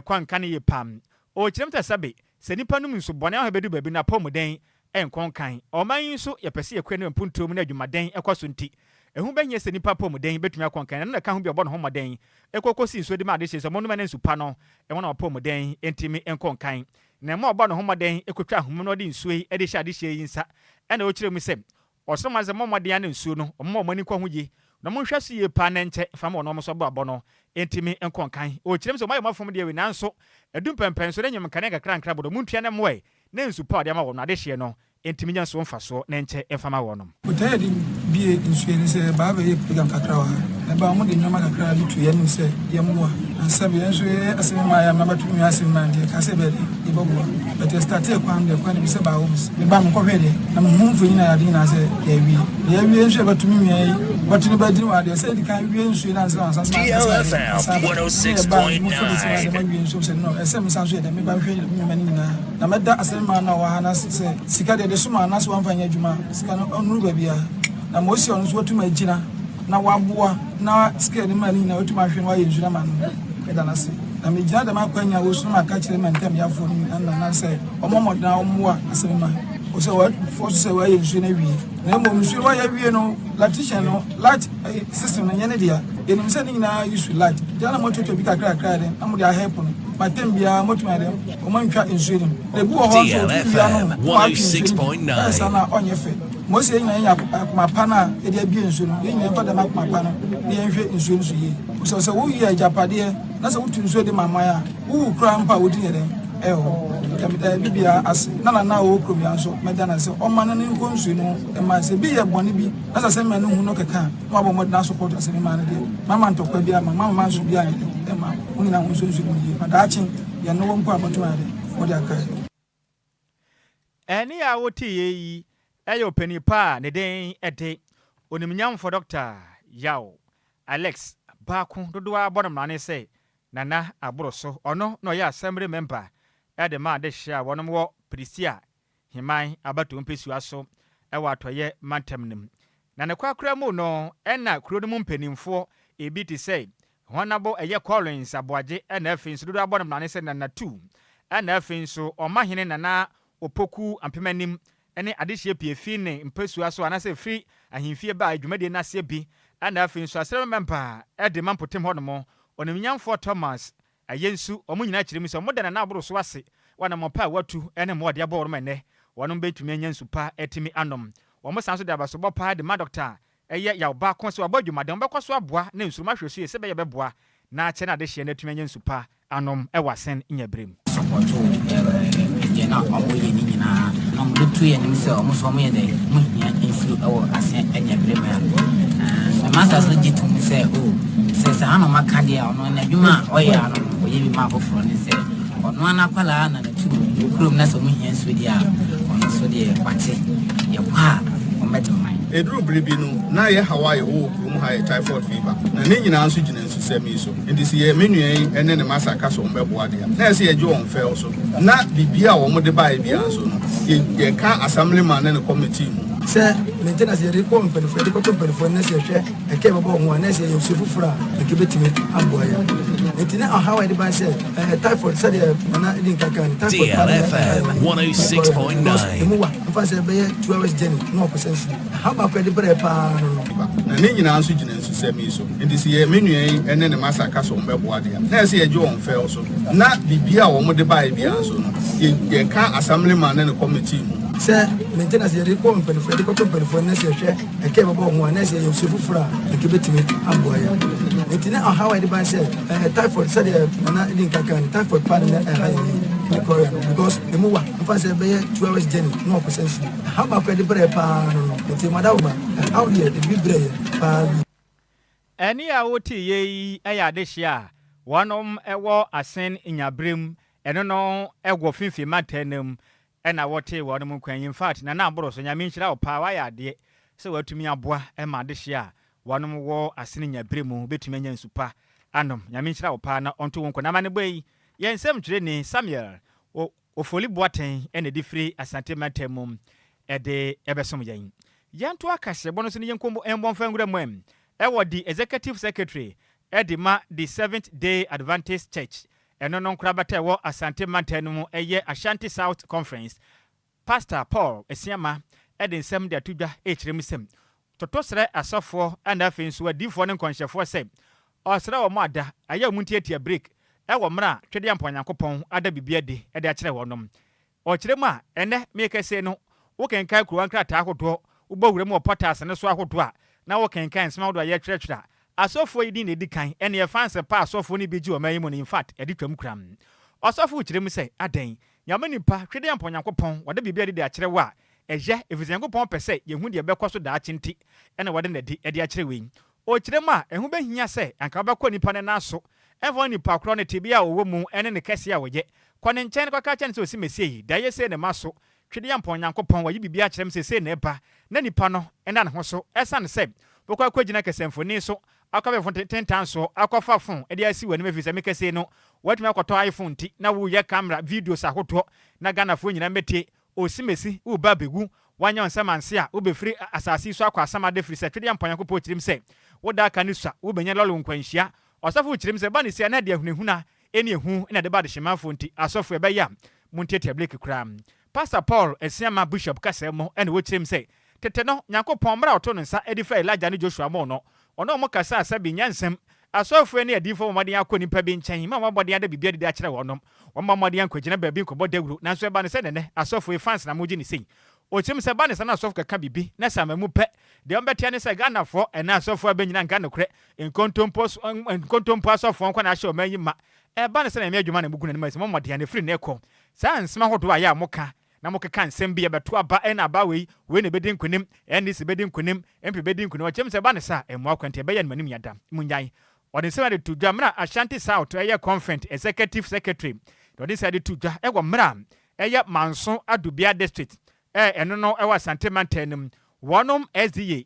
ɛkɔ nka no yie pam. Ɔkyerɛ mu sɛ sɛbe sɛ nnipa nom nsu bɔne ahɔ bɛdu baabi no apɔmuden ɛnkɔ nkan. Ɔman yi nso yɛpɛ sɛ yɛkɔ ne mpuntuo mu na adwumaden ɛkɔ so nti ɛho bɛnyɛ sɛ nnipa apɔmuden bɛtumi akɔ nkan. Ɛno na ɛka ho bi ɔbɔ ne ho mmɔden ɛkɔkɔsi nsuo de ma ade hyɛ sɛ ɔmo nom ne nsu pa no ɛwɔ na apɔmuden ntumi nkɔ nkan. Na ɛma ɔbɔ ne ho mmɔden ɛkɔtwa ahoma na ɔde nsuo yi ɛde hyɛ ade hyɛ yi nsa. Ɛna ɔkyerɛ mu sɛ ɔsoro ma sɛ mmɔ mmɔden ana nsuo no ɔmo ma ɔmo ani kɔ ho yie na ɔmo nhwɛ so yie paa na nkyɛ fam ɔno ɔmo nso abɔ abɔ no ntumi nkɔ nkan. Ɔkyerɛ mu sɛ ɔmo ayɛ ɔmo afom deɛ wei, nanso ɛdu mpɛmpɛn so ne nyim nkanea kakra nkra bɔdɔ ɔmo ntua ne mmoɛ ne nsu pa a ɔde ama wɔn no adehyeɛ no ntumi nya nso mfasoɔ na nkyɛ mfama wɔnom. Botaeɛ de bie nsuo ne sɛ baa bɛyɛ program kakra wɔ ha na ba wɔn de nneɛma kakra bi to yɛn anim sɛ yɛmmoa na sɛbi yɛn nso yɛyɛ asɛm maa yɛ amaba to nua asɛm maa deɛ ka sɛ bɛyɛ de yɛbɛboa bɛtɛ start kwan deɛ kwan de bi sɛ baa wɔm meba mekɔhwɛ deɛ na mehu mfonyin a yɛade nyinaa sɛ yɛawie deɛ yɛawie nso yɛbɛto me nua yi wɔto no bɛgyina wɔ adeɛ sɛ yɛdi kan wie nsuo no ansa ansa. DLFM 106.9. Mawie nsuo sɛ no ɛsɛ mesa nso yɛ dɛ meba hwɛ nneɛma no nyinaa na mɛda asɛm maa no a ɔwɔ ha na sɛ sika deɛ de soma anaasɛ wamfa nyɛ adwuma, sika no ɔnuru baabi a na ma osi ɔno nso watumi agyina na waboa na sika yɛde ma no nyinaa watumi ahwɛ no wayɛ nsuo no ama no. Meda no ase na megyina dɛm akwanya a wɔsu no maka kyerɛ ma ntam yafoɔ no nyinaa nana sɛ ɔmmɔ mmɔden a ɔmmoa asɛm ma ɔsɛ wɔfoɔ so sɛ wɔayɛ nsuo no awie na mmom nsuo no wɔayɛ awie no, electrician no light system no nyɛ ne dea. Yɛnim sɛ ne nyinaa use light gyina na moatoto bi kakrakra dɛ na mode ahɛpo no matam biara motumi ayɛ dɛ ɔma ntwa nsuo no mu na ebi wɔ hɔ nso ɔtumi wia no na watwe nsuo no bi ɛyɛ saa na ɔnyɛ fɛ. Mose yɛn nyinaa yɛnya akoma pa no a yɛde abie nsuo no, yɛn nyinaa mfa dɛm akoma pa no na yɛnhwɛ nsuo no so yie. Sɛ woyɛ agyapadeɛ na sɛ wotu nsuo de ma aman a wowu koraa mpo a wodi yɛ dɛn ɛwɔ hɔ yɛmeda bibia ase na nana a ɔwɔ kurom ya nso mɛda no sɛ ɔma no ne nkɔ nsuo no ma sɛ bi yɛ bɔne bi na sɛ sɛ mma no hu no kɛkɛ a na wabɔ mmɔden asopɔto asɛm ma no deɛ mama ntɔkwa bi ama mama ma nso bi ayɛ dɛ ɛma wo nyinaa ho nsuo nsuo no mu yie ma daakye yɛne wɔ mpo a bɛto ayɛ dɛ wɔde akae. Ɛne a woteeɛ yi ɛyɛ ɔpanin pa a ne den ɛde onimnyamfo Dr. Yaw Alex Baako dodoɔ a bɔ no mmara ne sɛ Nana aboro so. Ɔno na ɔyɛ assembly member ɛde ma adehyeɛ a wɔnom wɔ Prisia Heman abatoɔ mpɛsua so ɛwɔ Atɔeɛ mantam no mu. Na ne korakora mu no ɛna kuro no mu mpanimfoɔ ebi te sɛ Honourable ɛyɛ Collins Aboagye, ɛna afei nso dodoɔ abɔ no mmrane sɛ Nana Tu, ɛna afei nso Ɔmahene Nana Opoku Ampemanim ne adehyeɛ pii fi ne mpasua so anaasɛ firi ahemfie baa dwumadie no aseɛ bi, ɛna afei nso asrɛ mɛmpa ɛde ma mpɔtam hɔnom Ɔnimnyamfoɔ Thomas ɛyɛ nsu. Ɔmo nyinaa kyerɛ mu sɛ ɔmo da Nana aboro so ase wɔnam pa a watu ne mmoa ɔde abɔ wɔn ɛnɛ wɔn bɛtumi anya nsu pa atumi anom. Wɔn san so de abasobɔ paa de ma Dɔkta ɛyɛ Yaw Baako sɛ wabɔ adwumaden, wɔbɛkɔ so aboa na nsurum ahwɛ so yɛ sɛ bɛyɛ bɛboa na akyɛ no adehyeɛ no atumi anya nsu pa anom ɛwɔ Assin Nyaberem. Support deɛ na ɔmo yɛ ne nyinaa na ɔmo de to yɛ anim sɛ ɔmo so ɔmo yɛ dɛ ɔmo hia nsuo ɛwɔ Assin Nyaberem a na master so gye tom sɛ o sɛ saa na ɔmo aka deɛ a, ɔno n'adwuma a ɔyɛ ano no ɔyɛ bi ma afoforɔ ne sɛ ɔno ana akwadaa na n'atu kurom na sɛ ɔmo hia nsuo deɛ a, ɔno nso deɛ wate yɛkɔ a ɔmmɛgye man. Ɛduru bere bi no na yɛ haw a yɛwɔ wɔ kurom ha yɛ typhoid fever, na ne nyinaa nso gyina nsusɛm yi so. Nti sɛ yɛ me nua yi ne ne masa ka sɛ wɔn bɛboa deɛ, na ɛsɛ yɛgye wɔn fɛw so na biribi a wɔn de baeɛ biara nso no yɛka assemblyman ne ne committee mu. Sɛ maintenance yɛde kɔ mpanimfoɔ, yɛde kɔtɔ mpanimfoɔ no, sɛ yɛhwɛ ɛkɛ bɛbɔ ho a, na sɛ yɛ nsuo foforɔ a ɛkɛ bɛtumi aboa yɛ. Nti na ɔhaw a yɛde ba sɛ typhoid, sɛdeɛ Nana de nka kan no, typhoid paa na DLFM 106.9. Emu wa mfa sɛ ɛbɛyɛ 2 hours journey na ɔkɔ sɛ nsuo ha baako yɛde brɛ paa no. Na ne nyinaa nso gyina nsusɛm yi so. Nti sɛ yɛ me nua yi ne ne masa ka sɛ wɔn bɛboa deɛ, na ɛsɛ yɛgye wɔn fɛw so na biribi a wɔn de baeɛ biara nso no yɛka assemblyman ne ne committee mu. Sɛ maintenance yɛde kɔ mpanimfoɔ, yɛde kɔtɔ mpanimfoɔ no, sɛ yɛhwɛ ɛkɛ bɛbɔ ho a, na sɛ yɛ nsuo foforɔ a ɛkɛ bɛtumi aboa yɛ. Nti na ɔhaw a yɛde ba sɛ typhoid, sɛdeɛ Nana de nka kan no, typhoid paa na ɛha yɛ ne kɔrɛ no because emu wa mfa sɛ ɛbɛyɛ 2 hours journey na ɔkɔ sɛ nsuo ha baako yɛde brɛ paa no. Nti mada wo ma ɛhaw deɛ ebi brɛ yɛ paa bi. Ɛne a wote yɛ yi yɛ adehyeɛ a wɔnom ɛwɔ Assin Nyaberem, ɛno no ɛwɔ Finfin mantam no mu ɛna wɔte wɔnom nkwan. In fact, Nana aboro so, Nyame nhyira wo paa, wayɛ adeɛ sɛ watumi aboa ma adehyeɛ a wɔnom wɔ Assin Nyaberem mu bɛtumi anya nsu pa anom. Nyame nhyira wo paa na ɔnto wo nkɔ na ama ne bɔ yi. Yɛn nsɛm twerɛni Samuel Ofoli Boateng ɛna ɛde firi Asante mantam mu ɛde ɛbɛsom yɛn. Yɛnto akahyɛbɔ no so ne yɛnkɔ mbɔ mfa nwura mu ɛm ɛwɔ the executive secretary ɛde ma the Seventh Day Adventist Church, ɛno no nkorabata ɛwɔ Asante mantam no mu, ɛyɛ Ashanti South Conference, Pastor Paul Asiama ɛde nsɛm de ato dwa ɛkyerɛ mu sɛm toto srɛ asɔfoɔ ɛna afei nso adiifoɔ ne nkɔnhyɛfoɔ sɛ ɔsrɛ wɔn ada ayɛ wɔn ntiatia break ɛwɔ mmerɛ a Twɛdeɛ Mpa Onyankopɔn ada biribi adi ɛde akyerɛ wɔnom. Ɔkyerɛ mu a ɛnɛ mekɛse no, wokenkan kurowa nkrataa ahodoɔ, wobɔ wura mu wɔ portals ne so ahodoɔ a na wokenkan nsɛm ahodoɔ a yɛtwerɛtwerɛ a asɔfoɔ yi din na ɛdi kan ɛne ɛfa nsɛpa asɔfoɔ no bi gye ɔman yi mu no. In fact, ɛde twam kram. Ɔsɔfo kyerɛ mu sɛ adɛn Nyame nipa Twɛdeɛ Mpa Onyankopɔn wɔde biribi adi de akyerɛ wo a ɛyɛ ɛfiri sɛ Nyankopɔn pɛ sɛ yɛhu deɛ ɛbɛkɔ so daakye nti ɛna wɔde n'adi ɛde akyerɛ wei. Ɔkyerɛ mu a ɛho bɛhia sɛ anka wobɛkɔ nipa no nan so, ɛmfa nipa korɔ ne tebea a ɔwɔ mu ɛne ne kɛseɛ a wɔyɛ, kɔ ne nkyɛn kɔka kyerɛ no sɛ ɔsi mesie yi da yɛ sei ne ma so Twedeɛ Mpɔn Nyankopɔn wayi biribi akyerɛ m sɛ sei na ɛba na nipa no ɛna ne ho so, ɛsiane sɛ wokɔ akɔgyina kɛsɛmfoni so akɔ abɛfo tentan so akɔfa phone ɛde asi w'anim, ɛfiri sɛ mekɛsei no watumi akɔtɔ iPhone nti na woyɛ camera videos ahodoɔ na Ghanafoɔ nyinaa mmɛtie osimesi woba abɛwu wanyɛ nsɛm anse a wobɛfiri asase yi so akɔ asamade, firi sɛ Twedeɛ Mpɔn Nyankopɔn kyerɛm sɛ woda aka no sua wobɛnya lɔre nkwanhyia. Ɔsɔfo kyerɛm sɛ ba ne sia na de ahunahuna ɛne ehu na de ba adehyemanfoɔ nti asɔfo ɛbɛyɛ a montiatia break koraa. Pastor Paul Asiama Bishop kasa mu ɛna wɔkyerɛm sɛ tete no Nyankopɔn mmerɛ a ɔto ne nsa de fra Elijah ne Joshua mo no, ɔne ɔmo kasa a sɛbi nyansɛm asɔfoɔ ne adiyifoɔ mmɔden akɔ nipa bi nkyɛn ma wɔn mmɔden ada biribi adidi akyerɛ wɔnom, wɔn mmɔden ankɔgyina baabi nkɔbɔ dawuro. Nanso ɛba ne sɛ nɛnɛ asɔfoɔ yi fans na mogye ne sei. Ɔkyerɛm sɛ ba ne sa na asɔfo kɛka biribi na sɛ ama mu pɛ deɛ ɔmbɛtea ne sɛ Ghanafoɔ ɛna asɔfoɔ abɛnyina nka nokorɛ, nkontompo asɔfoɔ nkɔ na ahyɛ ɔman yi ma. Ɛba ne sɛ na ɛmɛ adwuma na mugu n'anim sɛ mɔmmɔden a ne firi ne kɔ saa nsɛm ahodoɔ a yɛ a moka na mokeka nsɛm bi yɛbɛto aba ɛna aba wei wei na ɛbɛdi nkonim, NDC bɛdi nkonim, MP bɛdi nkonim. Ɔkyerɛm sɛ ɛba ne sa ɛmmoa kwanti ɛbɛyɛ no manim yada mu nyan. Ɔde nsɛm de to dwa mmerɛ Ashanti South ɛyɛ Conference executive secretary na ɔde nsɛm de to dwa ɛwɔ mmerɛ a ɛyɛ Manso Adubia District ɛno no ɛwɔ Asante mantam no mu, wɔnom SDA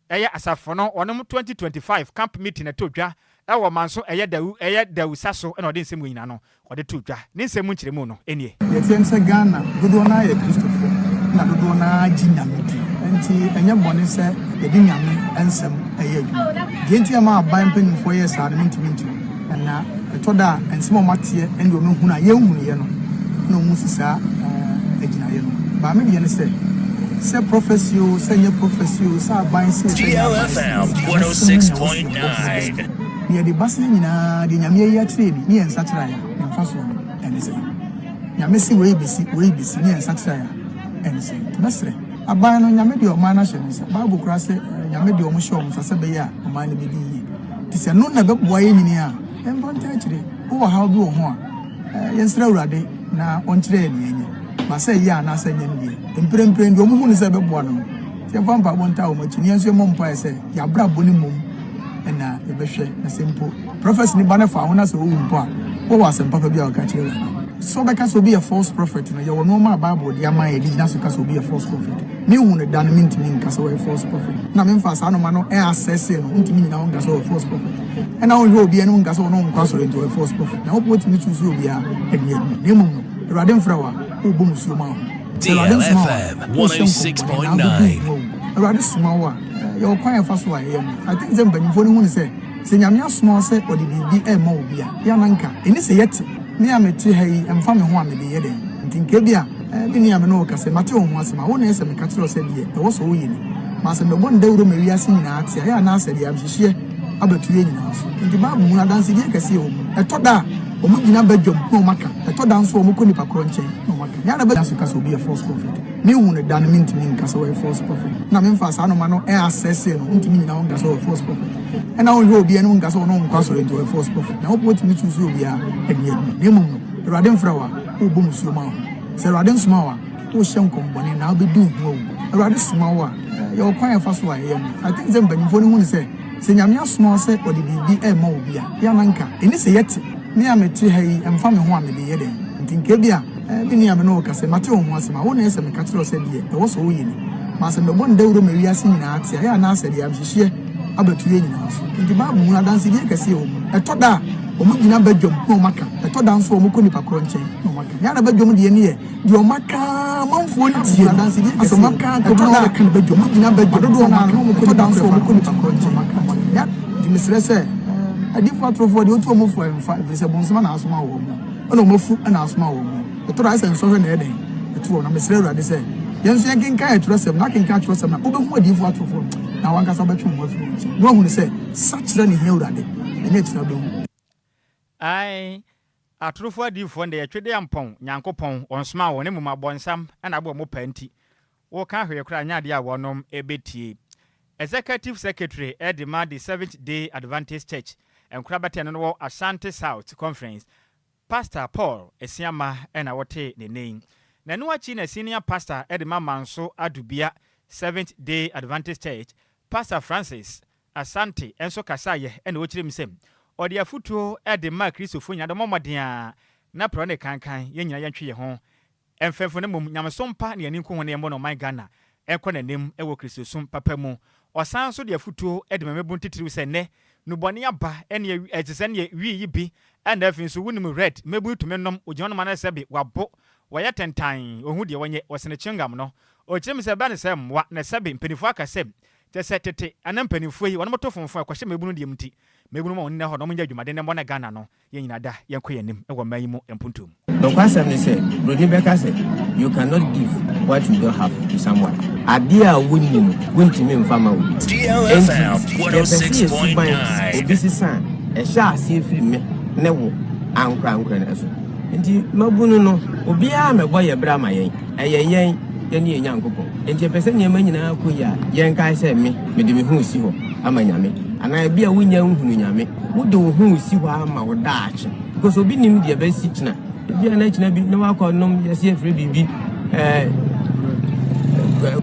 ɛyɛ asafo no wɔnom 2025 camp meeting ɛto dwa ɛwɔ Manso ɛyɛ Dawu ɛyɛ Dawusa so ɛna ɔde nsɛm wɔ nyinaa no ɔde to dwa. Ne nsɛm mu nkyerɛmu no ɛnie. Yɛteɛ sɛ Ghana dodoɔ no ayɛ Kristofoɔ na dodoɔ no agye Nyame di. Nti ɛnyɛ bɔne sɛ yɛde Nyame nsɛm yɛ adwuma. Deɛ nti a ɛma aban mpanimfoɔ yɛ saa no mentumi nkyerɛ. Na ɛtɔ da a nsɛm a wɔateɛ ne deɛ wɔahunu a yɛnhunuiɛ no na wɔsi saa agyinaeɛ no. But me deɛ ne sɛ, sɛ prophecy oo, sɛ ɛnyɛ prophecy oo, sɛ aban se oo, sɛ ɛnyɛ aban se oo, GLFM Nyame asɛm no na ɛwɔ sɛ yɛbɔ ho 106.9. dawuro. Na yɛde ba sɛ yɛn nyinaa deɛ Nyame ayi akyerɛ yɛn ni, ne yɛn nsakyeraeɛ a, ne mfasoɔ no ɛne sɛn? Nyame se wei bɛsi, wei bɛsi, ne yɛn nsakyeraeɛ a, ɛne sɛn? Nti mɛsrɛ aban no, Nyame deɛ ɔman no ahyɛ ne nsa. Bible koraa se Nyame deɛ ɔmo hyɛ ɔmo nsa sɛ ɛbɛyɛ a ɔman no bɛdi yie. Nti sɛ ɛno na ɛbɛboa yɛn nyini a, yɛmfa ntaa akyire. Wowɔ haw bi wɔ ho a, yɛnsrɛ Awurade na ɔnkyerɛ yɛn nea ɛnyɛ. Ba sɛ ɛyɛ anaasɛ ɛnyɛ no deɛ, mprempren deɛ wɔhu no sɛ ɛbɛboa no no, nti yɛmfa mpaebɔ ntaa wɔn akyi, na yɛn nso yɛmmɔ mpaeɛ sɛ yɛn abrabɔ no mmom na yɛbɛhwɛ, na sɛ mpo prophecy no ba no fa ho na sɛ owu mpo a, wowɔ asɛm papa bi a wɔka kyerɛ Awurade. Sɛ wobɛka sɛ obi yɛ false prophet no, yɛwɔ nneɛma a Bible de ama a yɛde gyina so ka sɛ obi yɛ false prophet. Menhu no da no, mentumi nka sɛ ɔyɛ false prophet. Na memfa saa nneɛma no ɛassess no, wontumi nnyina hɔ nka sɛ ɔyɛ false prophet. Ɛna wonhwɛ obi anim nka sɛ ɔno nkɔ asɔre nti ɔyɛ false prophet. Nyankopɔn tumi choose obiara de yɛ adwuma. Na mmom no, Awurade mfrɛ wo a, wobɔ musuo ma wo ho. Sɛ Awurade nsoma wo a, DLFM wohyɛ nkɔmmɔne na wobɛdi 106.9. wo ho awu. Awurade soma wo a, yɛwɔ kwan a yɛfa so a yɛyɛ no. I think sɛ mpanyimfoɔ no hu no sɛ, sɛ Nyame asoma wo sɛ ɔde biribi rema obi a, yɛ a na nka ɛnni sɛ yɛte. Me a mete ha yi, ɛmfa me ho a mede yɛ dɛn? Nti nka ebia, me nua a me ne wo rekasa yi, mate wo ho asɛm a, wo na ɛyɛ sɛ meka kyerɛ wo sɛ deɛ ɛwɔ sɛ woyɛ ni. Ma sɛ mebɔ no dawuro ma wiase nyinaa ate a, ɛyɛ anaasɛ deɛ ayamhyehyeɛ abɛto yɛn nyinaa so. Enti Bible mu no, adansedie kɛseɛ wɔ mu. Ɛtɔ da a, wɔgyina badwam na wɔaka. Ɛtɔ da nso a, wɔkɔ nnipa korɔ nkyɛn na wɔaka. Nea na bɛgyina so ka sɛ obi yɛ false prophet. Menhu no da no, mentumi nka sɛ ɔyɛ false prophet. Na memfaa saa nnoɔma no ɛassess no, wontumi nnyina hɔ nka sɛ ɔyɛ false prophet. Ɛna wonhwɛ obi anim nka sɛ ɔno nkɔ asɔre nti ɔyɛ false prophet. Nyankopɔn tumi choose obiara de yɛ adwuma. Na mmom no, Awurade mfrɛ wo a, wobɔ musuo ma wo ho. Sɛ Awurade nsoma wo a, wohyɛ nkɔm bɔne na wobɛdi wo ho awu. Awurade soma wo a, yɛwɔ kwan a yɛfa so a yɛyɛ no. I think sɛ mpanyimfoɔ no hu no sɛ, sɛ Nyame asoma wo sɛ ɔde biribi rema obi a, yɛ a na nka ɛnni sɛ yɛte. Me a mete ha yi, ɛmfa me ho a mede yɛ dɛn? Nti nka ebia, me nua a me ne wo rekasa yi, mate wo ho asɛm a, wo na ɛyɛ sɛ meka kyerɛ wo sɛ deɛ ɛwɔ sɛ woyɛ ni. Ma sɛ mebɔ no dawuro ma wiase nyinaa ate a, ɛyɛ anaasɛ deɛ ayamhyehyeɛ abɛto yɛn nyinaa so. Enti Bible mu no, adansedie kɛseɛ wɔ mu. Ɛtɔ da a, wɔgyina badwam na wɔaka. Ɛtɔ da nso a, wɔkɔ nnipa korɔ nkyɛn na wɔaka. Nea na badwam deɛ no yɛ deɛ wɔaka ara amanfoɔ ntie no. Asɛ wɔaka ara nka obi na wɔbɛka no badwam. Wɔgyina badwam dodoɔ no ara na wɔkɔ nnipa korɔ wɔkɔ nnipa korɔ nkyɛn na wɔaka. Nti mesrɛ sɛ, adiyifoɔ atorofoɔ deɛ wotu wɔn fo a ɛmfa, ɛfiri sɛ bonsam na asoma wɔn, ɛna wɔn afu na asoma wɔn. Ɛtɔ da a, ayɛ sɛ nsɔhwɛ na ɛyɛ dɛn? Ɛto wɔn. Na mesrɛ Awurade sɛ yɛn nso yɛnkenkan atwerɛsɛm, na akenkan atwerɛsɛm no a, wobɛhu adiyifoɔ atorofoɔ no, na w'ankasa wobɛtwe wo ho afiri wɔn nkyɛn, na woahunu sɛ sakyera na ɛhia Awurade, ɛnyɛ akyiri abɛhu. Ae, atorofo adiyifoɔ no deɛ Twedeampɔn Nyankopɔn ɔnsomaa wɔn, na mmom abɔnsam na abɔ wɔn paa nti, woka hwee koraa nyɛ adeɛ a wɔnom bɛtie. Executive Secretary de ma The Seventh Day Adventist Church nkorabata no wɔ Ashanti South Conference, Pastor Paul Asiamah na wɔtee ne nne yi. Na ɛno akyi na Senior Pastor de ma Manso Adubia Seventh Day Adventist Church, Pastor Francis Asante nso kasaeɛ na ɔkyerɛ mu sɛ ɔde afotuo de ma Kristofo nyinaa dɛ wɔmmɔ mmɔden ara na prɛ ne kankan yɛn nyinaa yɛntwe yɛn ho mfɛmfo na mmom nyamesom pa na yɛn ani nku ho na yɛmmɔ no ɔman Ghana nkɔ n'anim wɔ Kristosom papa mu. Ɔsan nso de afotuo de ma mmabun titiriw sɛ nnɛ nnubɔne aba ne ɛte sɛ neɛ wii yi bi ɛna afei nso wonim red mmabun yi tumi nom ogyina hɔ nom anaa sɛbe wabo wɔyɛ tentann ɔhu deɛ wɔnyɛ wɔsene chewing-gum no. Ɔkyerɛ mu sɛ ɛbɛn sɛ mmoa na sɛbe mpaninfoɔ aka sɛ Kyerɛ sɛ tete ana mpaninfoɔ yi wɔnom to fonfon ɛkɔhyɛ mmabunu deɛ mu nti mmabunu ma wɔn nna hɔ na wɔn nyɛ adwumaden na mmɔ na Ghana no yɛn nyinaa da yɛnkɔ yɛn anim wɔ mmaa yi mu mpuntuo mu. Nokwasɛm ne sɛ, buroni bɛka sɛ, You cannot give what you don't have to someone. Adeɛ a wonni no, wontumi mfa mma obi. Enti, yɛpɛ sɛ yɛn suban obi sesa a, ɛhyɛ aseɛ firi me ne wo ankorankorɛ no so. Enti, mmabunu no, obiara mmɛbɔ yɛn bra ma yɛn. Ɛyɛ yɛn, yɛne yɛn Nyankopɔn. Enti yɛpɛ sɛ nneɛma nyinaa kɔ yie a, yɛnkae sɛ, Me, mede me ho resi hɔ ama Nyame. Anaa ebia wunnya nhunu Nyame, wode wo ho resi hɔ ama wo daakye. Because obi nim deɛ ɛbɛsi kyena. Ebia na kyena bi na wakɔ nom yɛsi efiri biribi ɛɛ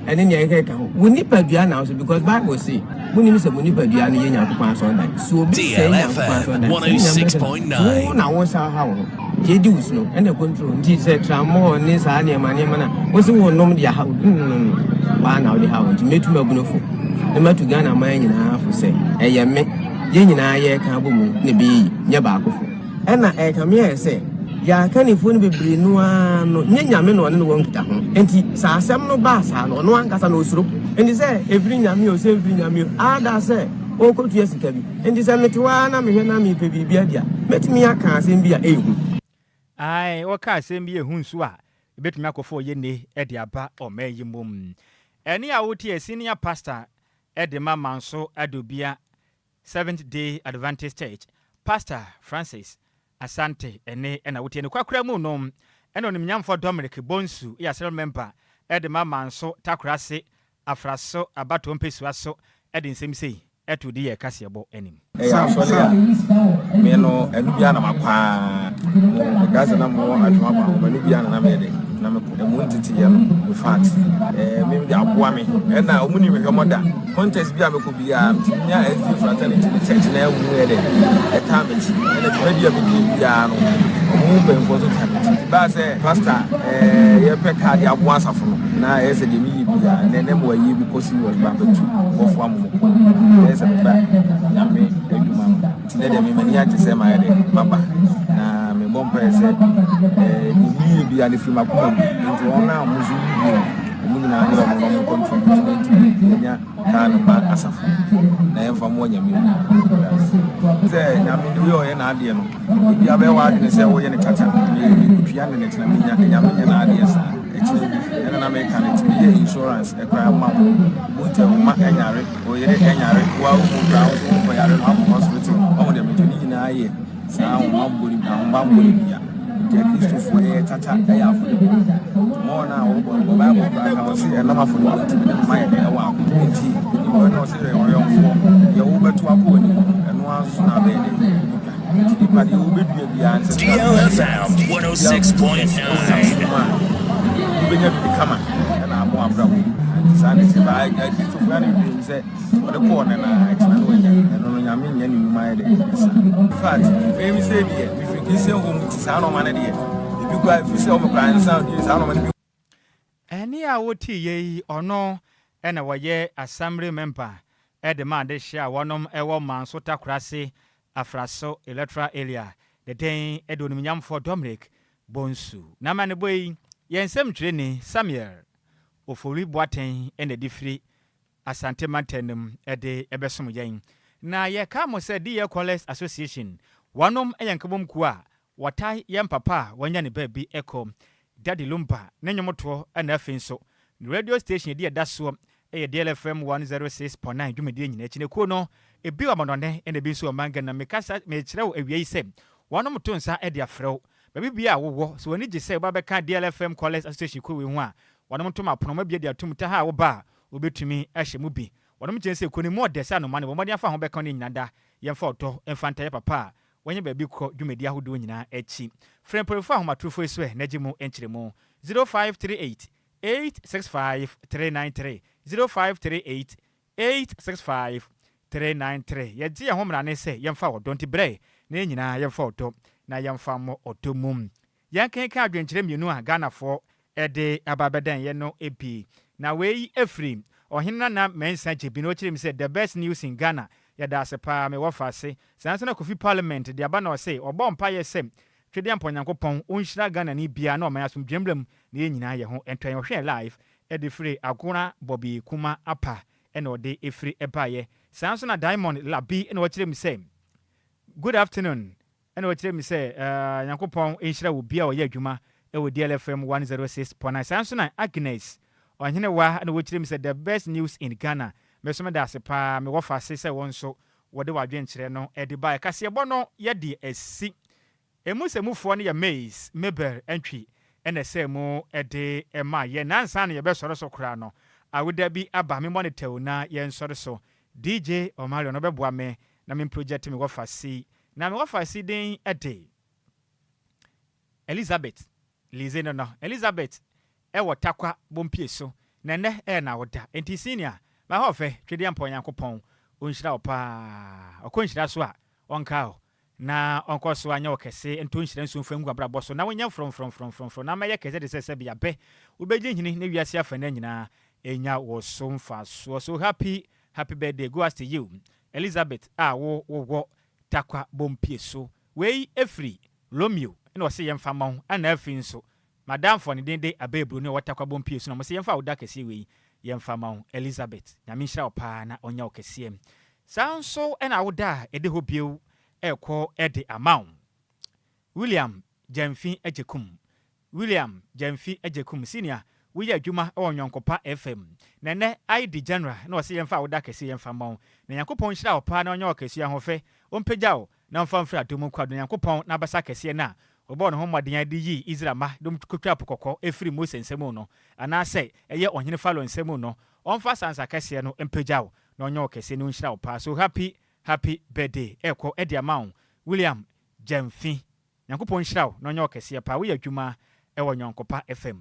ɛne nea ɛkeka ho. Wo nipadua na so because Bible say munim sɛ mo nipadua no yɛ Nyankopɔn asɔredan. So obi sɛe Nyankopɔn asɔredan, sɛ Nyame bɛsɛ wo na wo sa ha wo ho. Deɛ ɛdi wo so no ɛna control nti sɛ tramɔɔ ne saa nneɛma nneɛma no a wo se wo nom de aha wo no no no waa na wode ha wo nti mɛtu m'abunofo na matu Ghana man nyinaa fo sɛ ɛyɛ me yɛn nyinaa yɛreka abɔ mu na ɛbɛyɛ yi nyɛ baakofo. Ɛna ɛrekame ayɛ sɛ yɛn akannifoɔ no bebree no ara no nyɛ Nyame na ɔne no wɔ nkitaho nti sɛ asɛm no ba saa no ɔno ankasa no ɔsuro. Enti sɛ ɛfiri Nyame o, sɛ ɛmfiri Nyame o, ada sɛ ɔrekɔtua sika bi. Enti sɛ mete hɔ ara na mehwɛ na merepɛ biribi adi a, mɛtumi aka asɛm bi a ɛyɛ hu. Ae, wɔka asɛm bi a ɛhu nso a, ɛbɛtumi akɔfa ɔyɛnne de aba ɔman yi mu. Ɛnne a wote yɛ Senior Pastor de ma Manso Adobia Seventh Day Adventist Church, Pastor Francis Asante ɛnne na wotie. Ne kwakora mu no, ɛna Onimnyamfoɔ Dominic Bonsu yɛ Assembly Member de ma Manso Takorase Afraso abatoɔ mpesua so de nsɛm sei to di yɛn kaseɛbɔ anim. Ɛyɛ asɔre a me no ɛno biara na makɔ aa mo mekae sɛ na mowɔ atwom akɔ ahoma ɛno biara na na meyɛ dɛ na mekɔ ɛmu nteteyɛ no in fact ɛɛ me de aboa me ɛna ɔmo nim mehwɛ mɔ da contest bi a mekɔ biara metumi nya SDA fraternity ne church na ɛmu yɛ dɛ ɛtaa m'akyi ɛna dwumadi a medi biara no ɔmo mu mpanyinfoɔ nso taa m'akyi nti baa sɛ pastor ɛɛ yɛpɛ kaa de aboa asafo no na ɛyɛ sɛ deɛ meyɛ biara nɛ nɛ mo ayie bi kɔ serious ba bɛtu bɔfo amomo kɔ ɛyɛ sɛ meba Nyame adwuma no nti nɛ deɛ me m'ani agye sɛ mayɛ dɛ maba na mebɔ mpaeɛ sɛ ɛɛ deɛ meyɛ biara no firi m'akoma mu nti wɔn a wɔn nso yi bio wɔn nyinaa nyɛ wɔn na wɔn contribute na nti yɛnya kaa no ma asafo na yɛmfa mmoa Nyame mu sɛ Nyame de woyɛ ɔyɛ n'adeɛ no ebi abɛyɛ w'adwene sɛ woyɛ ne kyakya metua ne ne tena menya Nyame nyɛ n'adeɛ saa ɛkyerɛ bi ɛna na meka no ɛtumi yɛ insurance ɛkora ma wo wontɛ wo ma ɛnyare wo yere ɛnyare wo a wo mu koraa wo nso wonkɔ yare no akɔ hospital ɔho deɛ mekyɛ ne nyinaa yɛ saa ahobammɔ ne bia. Nti Akristofoɔ yɛyɛ kyakya ɛyɛ afɔrebɔ. Mɔɔ no a wɔbɔ no Bible koraa ka ɔse ɛnam afɔrebɔ nti mene mma yɛ dɛ ɛwɔ ako. Nti onim ɔno ɔse yɛ ɔyɔnfoɔ deɛ wobɛto akɔ w'anim no ɛno ara nso na abɛyɛ dɛ wobɛtwa. Nti nipa deɛ wobɛdua biara no sɛ DLFM 106.9. Wobɛnya biribi kama ɛna abɔ abrabɔ. Nti saa ne sɛ baa Akristofoɔ yɛ ne bebree sɛ Ɔde kɔɔ no na ɛkyena no wanya ɛno no Nyame nyɛ ne nnwuma yɛ dɛ ɛsa. In fact me me sɛ deɛ mefiri Christian home nti saa nɔɔma no deɛ ebi koraa ɛfiri sɛ wɔn koraa nsa ɔdi saa nɔɔma no bi. Ɛnne a wotiiɛ yi, ɔno na ɔyɛ Assembly Member de ma adehyeɛ a wɔnom wɔ Manso Takorase Afraso Electoral Area. Ne din de Onimnyamfoɔ Dominic Bonsu. N'amanebɔ yi, yɛn nsɛmtwerɛni Samuel Ofori Boateng na ɛde firi Asante mantam no mu de bɛsom yɛn. Na yɛka mo sɛ DL Callers Association, wɔnom yɛ nkabom kuo a wɔtae yɛn papa a wanya ne baabi kɔ, Daddy Lumba ne nnwomtoɔ ɛna afei nso ne radio station a ɛdi ɛda soɔ yɛ DL FM 106.9 dwumadie nyinaa akyi. Na kuo no ebi wɔ amanɔne ɛna ebi nso wɔ ɔman Ghana. Mekasa mekyerɛ wo awia yi sɛ wɔnom to nsa de afrɛ wo baabi biara a wowɔ sɛ w'ani gye sɛ woba bɛka DL FM Callers Association kuo wei ho a, wɔnom ntom apono abue de atom taha a woba a Wobetumi ahyɛ mu bi. Wɔnom kyerɛ sɛ kuro no mu ɔdɛ sɛ anoma no bɔ mmɔden afa ho bɛka no nyina da. Yɛmfa ɔdɔ mfa ntaeɛ papa a wɔanya baabi kɔ dwumadi ahodoɔ nyinaa akyi. Frɛ mpanyimfoɔ ahomatorofo yi so ɛ na gye mu nkyerɛmu, 0538 865 393, 0538 865 393. Yɛgye yɛn ho mmrane sɛ yɛmfa ɔdɔ nti brɛ na yɛn nyinaa yɛmfa ɔdɔ na yɛmfa mmɔ ɔdɔ mu. Yɛnkenkan adwenkyerɛ mmienu a Ghanafoɔ de aba abɛdan yɛn no bi. Na wei firi Ɔhene Nana Mensah Gyebi na ɔkyerɛ mu sɛ The best news in Ghana. Yɛda ase paa, me wɔfa ase. Saa nso na Kofi Parliament de aba na ɔse ɔbɔ mpaeɛ sɛ Twedeampɔ Nyankopɔn ɔnhyira Ghanani biara na ɔman asomdwoeɛ mmra mu na yɛn nyinaa yɛn ho ntɔ yɛn. Ɔhwɛɛ live de firi Agona Bɔbi Kuma Apa na ɔde firi baeɛ. Saa nso na Diamond Labi na ɔkyerɛ mu sɛ Good afternoon Ɛna ɔkyerɛ me sɛ Nyankopɔn nhyira obi a ɔyɛ adwuma wɔ DLFM 106.9. Saa nso na Agnes Ɔhenewa na ɔkyerɛ me sɛ the best news in Ghana. Me nso meda ase paa, me wɔfa ase sɛ wo nso wɔde w'adwenkyerɛ no de baeɛ. Kaseɛbɔ no yɛde asi. Emu sɛmufoɔ no yɛ Mays, Mabel Antwi na ɛsɛɛ mu de maa yɛn. Na ansa na yɛbɛsɔre so koraa no, awoda bi aba, memmɔ no tɛw na yɛnsɔre so. DJ Omarion ɔbɛboa me na me project me wɔfa si. Na me wɔfa si din de Elizabeth Lize no no. Elizabeth wɔ Tarkwa Bompie so, na ɛnnɛ ɛyɛ n'awoda. Enti senior, m'ahoɔfɛ, Twedeampɔn Nyankopɔn ɔnhyira wo paa. Ɔkɔ nhyira so a, ɔnkaa wo, na ɔnkɔ so anyɛ wo kɛse, ntɔ nhyira nsu mfa ngu w'abrabɔ so, na wonyɛ frɔmfrɔmfrɔmfrɔmfrɔm, na mɛyɛ kɛse te sɛ sɛbea bɛ wobɛgye nhini na wiase afanan nyinaa anya wo so mfasoɔ. So happy happy birthday go as to you Elizabeth a wo wowɔ Tarkwa Bompie so. Wei firi Romeo na ɔse yɛmfa mma wo, ɛna afei nso madamfo a ne din de Abɛɛ Broni a ɔwɔ Tarkwa Bompie so na wɔse yɛmfa awoda kɛseɛ wei Yɛmfa ma wo Elizabeth. Nyame nhyira wo paa na ɔnyɛ wo kɛseɛ. Saa nso na awoda a ɛde hɔ bio ɛrekɔ de ama wo. William Gyamfi Agyekum William Gyamfi Agyekum Senior, woyɛ adwuma wɔ Nyɔnkopa FM. Na ɛnnɛ ID General na ɔse yɛmfa awoda kɛseɛ yɛmfa mma wo. Na Nyankopɔn nhyira wo paa na ɔnyɛ wo kɛseɛ ahoɔfɛ, ɔmpagya wo na ɔmfa wo mfiri adom mu nkɔ adom. Nyankopɔn n'abasa kɛseɛ no a ɔbɔɔ ne ho mmɔden de yii Israel mma de wɔn kotwaa Po Kɔkɔɔ firii Mose nsa mu no, anaasɛ ɛyɛ Ɔhene Farao nsa mu no, ɔmfa saa nsa kɛseɛ no mpagya wo na ɔnyɛ wo kɛseɛ na ɔnhyira wo paa. So happy happy birthday ɛrekɔ de ama wo William Gyamfi. Nyankopɔn nhyira wo na ɔnyɛ wo kɛseɛ paa. Woyɛ adwuma wɔ Nyɔnkopa FM.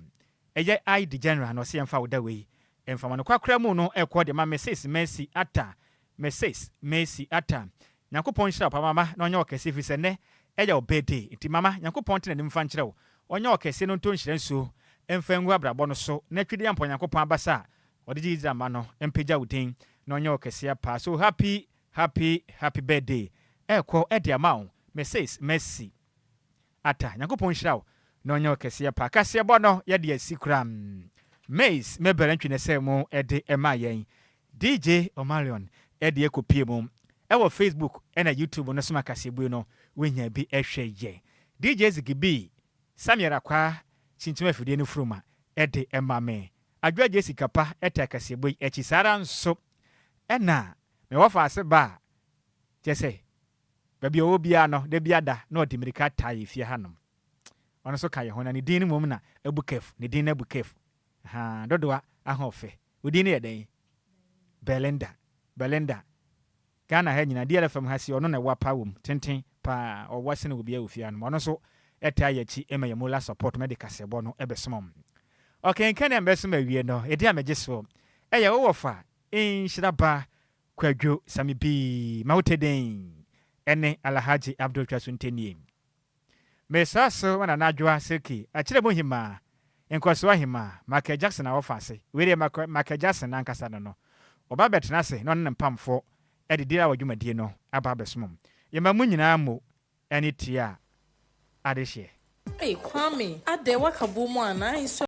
Ɛyɛ I de General na ɔse yɛmfa wo da wei mfa ma no. Kwakora mu no ɛkɔ de ma Mrs Mercy Atta Mrs Mercy Atta. Nyankopɔn nhyira wo paa mama na ɔnyɛ wo kɛseɛ ɛfiri sɛ nnɛ ɛyɛ wo birthday nti mama Nyankopɔn nte n'anim mfa nkyerɛ wo. Ɔnyɛ wo kɛseɛ na ɔntɔ nhyira nsuo mfa ngu abrabɔ no so na Twedeampɔ Nyankopɔn abasa a ɔde gye Israel mma no mpagya wo din na ɔnyɛ wo kɛseɛ paa. So happy Happy happy birthday ɛkɔ de ama wo Mrs Mercy Atta Nyankopɔn nhyira wo na ɔnyɛ wo kɛseɛ paa Kaseɛbɔ no yɛde asi koraa Mace Mabel Antwi na ɛsɛɛ mu de maa yɛn DJ Omalion de ɛkɔ pie mu ɛwɔ Facebook ɛna YouTube no so ma kaseɛbue no wonya bi hwɛ yɛ DJ Ziggy B Samuel Akwaa kyinkyim afidie no furuma de ma me Adwoa Jessica pa taa kaseɛbɔ yi akyi saa ara nso ɛna Me wɔfaase ba a, kyerɛ sɛ, baabi a ɔwɔ biara no, da biara da na ɔde mmirika taa yɛn fie hanom. Ɔno nso ka yɛn ho, na ne din no mmom na Abu Kef, ne din no Abu Kef. Ahaa, Dodowa ahoɔfɛ. Wo din no yɛ dɛn? Belinda. Belinda. Ghana ha nyinaa, DLFM ha si, ɔno na ɛwa paa wom, tenten paa, ɔwa sene obiara wɔ fie hanom. Ɔno nso taa yɛn akyi ma yɛn moral support ma yɛde kaseɛbɔ no bɛsom. Ɔkenkan a mebɛsom awie no, edin a megye soɔ yɛ wo wɔfa Nhyira ba Kwadwo Sami Bii ma wo den ɛne Alhaji Abdul Twaso Ntenie. Mesɔa so ma Nana Adwoa Silky akyerɛ mu hemaa, Nkɔsoɔ ahemaa, Michael Jackson a wɔfa ase, wei deɛ Michael Jackson n'ankasa no no, ɔba bɛtena ase na ɔne ne mpamfoɔ de Dirawa dwumadie no aba abɛsom. Yɛma mo nyinaa mo ɛne tia adehyeɛ. Ei Kwame, adɛn woaka bom anaa? Nsuo.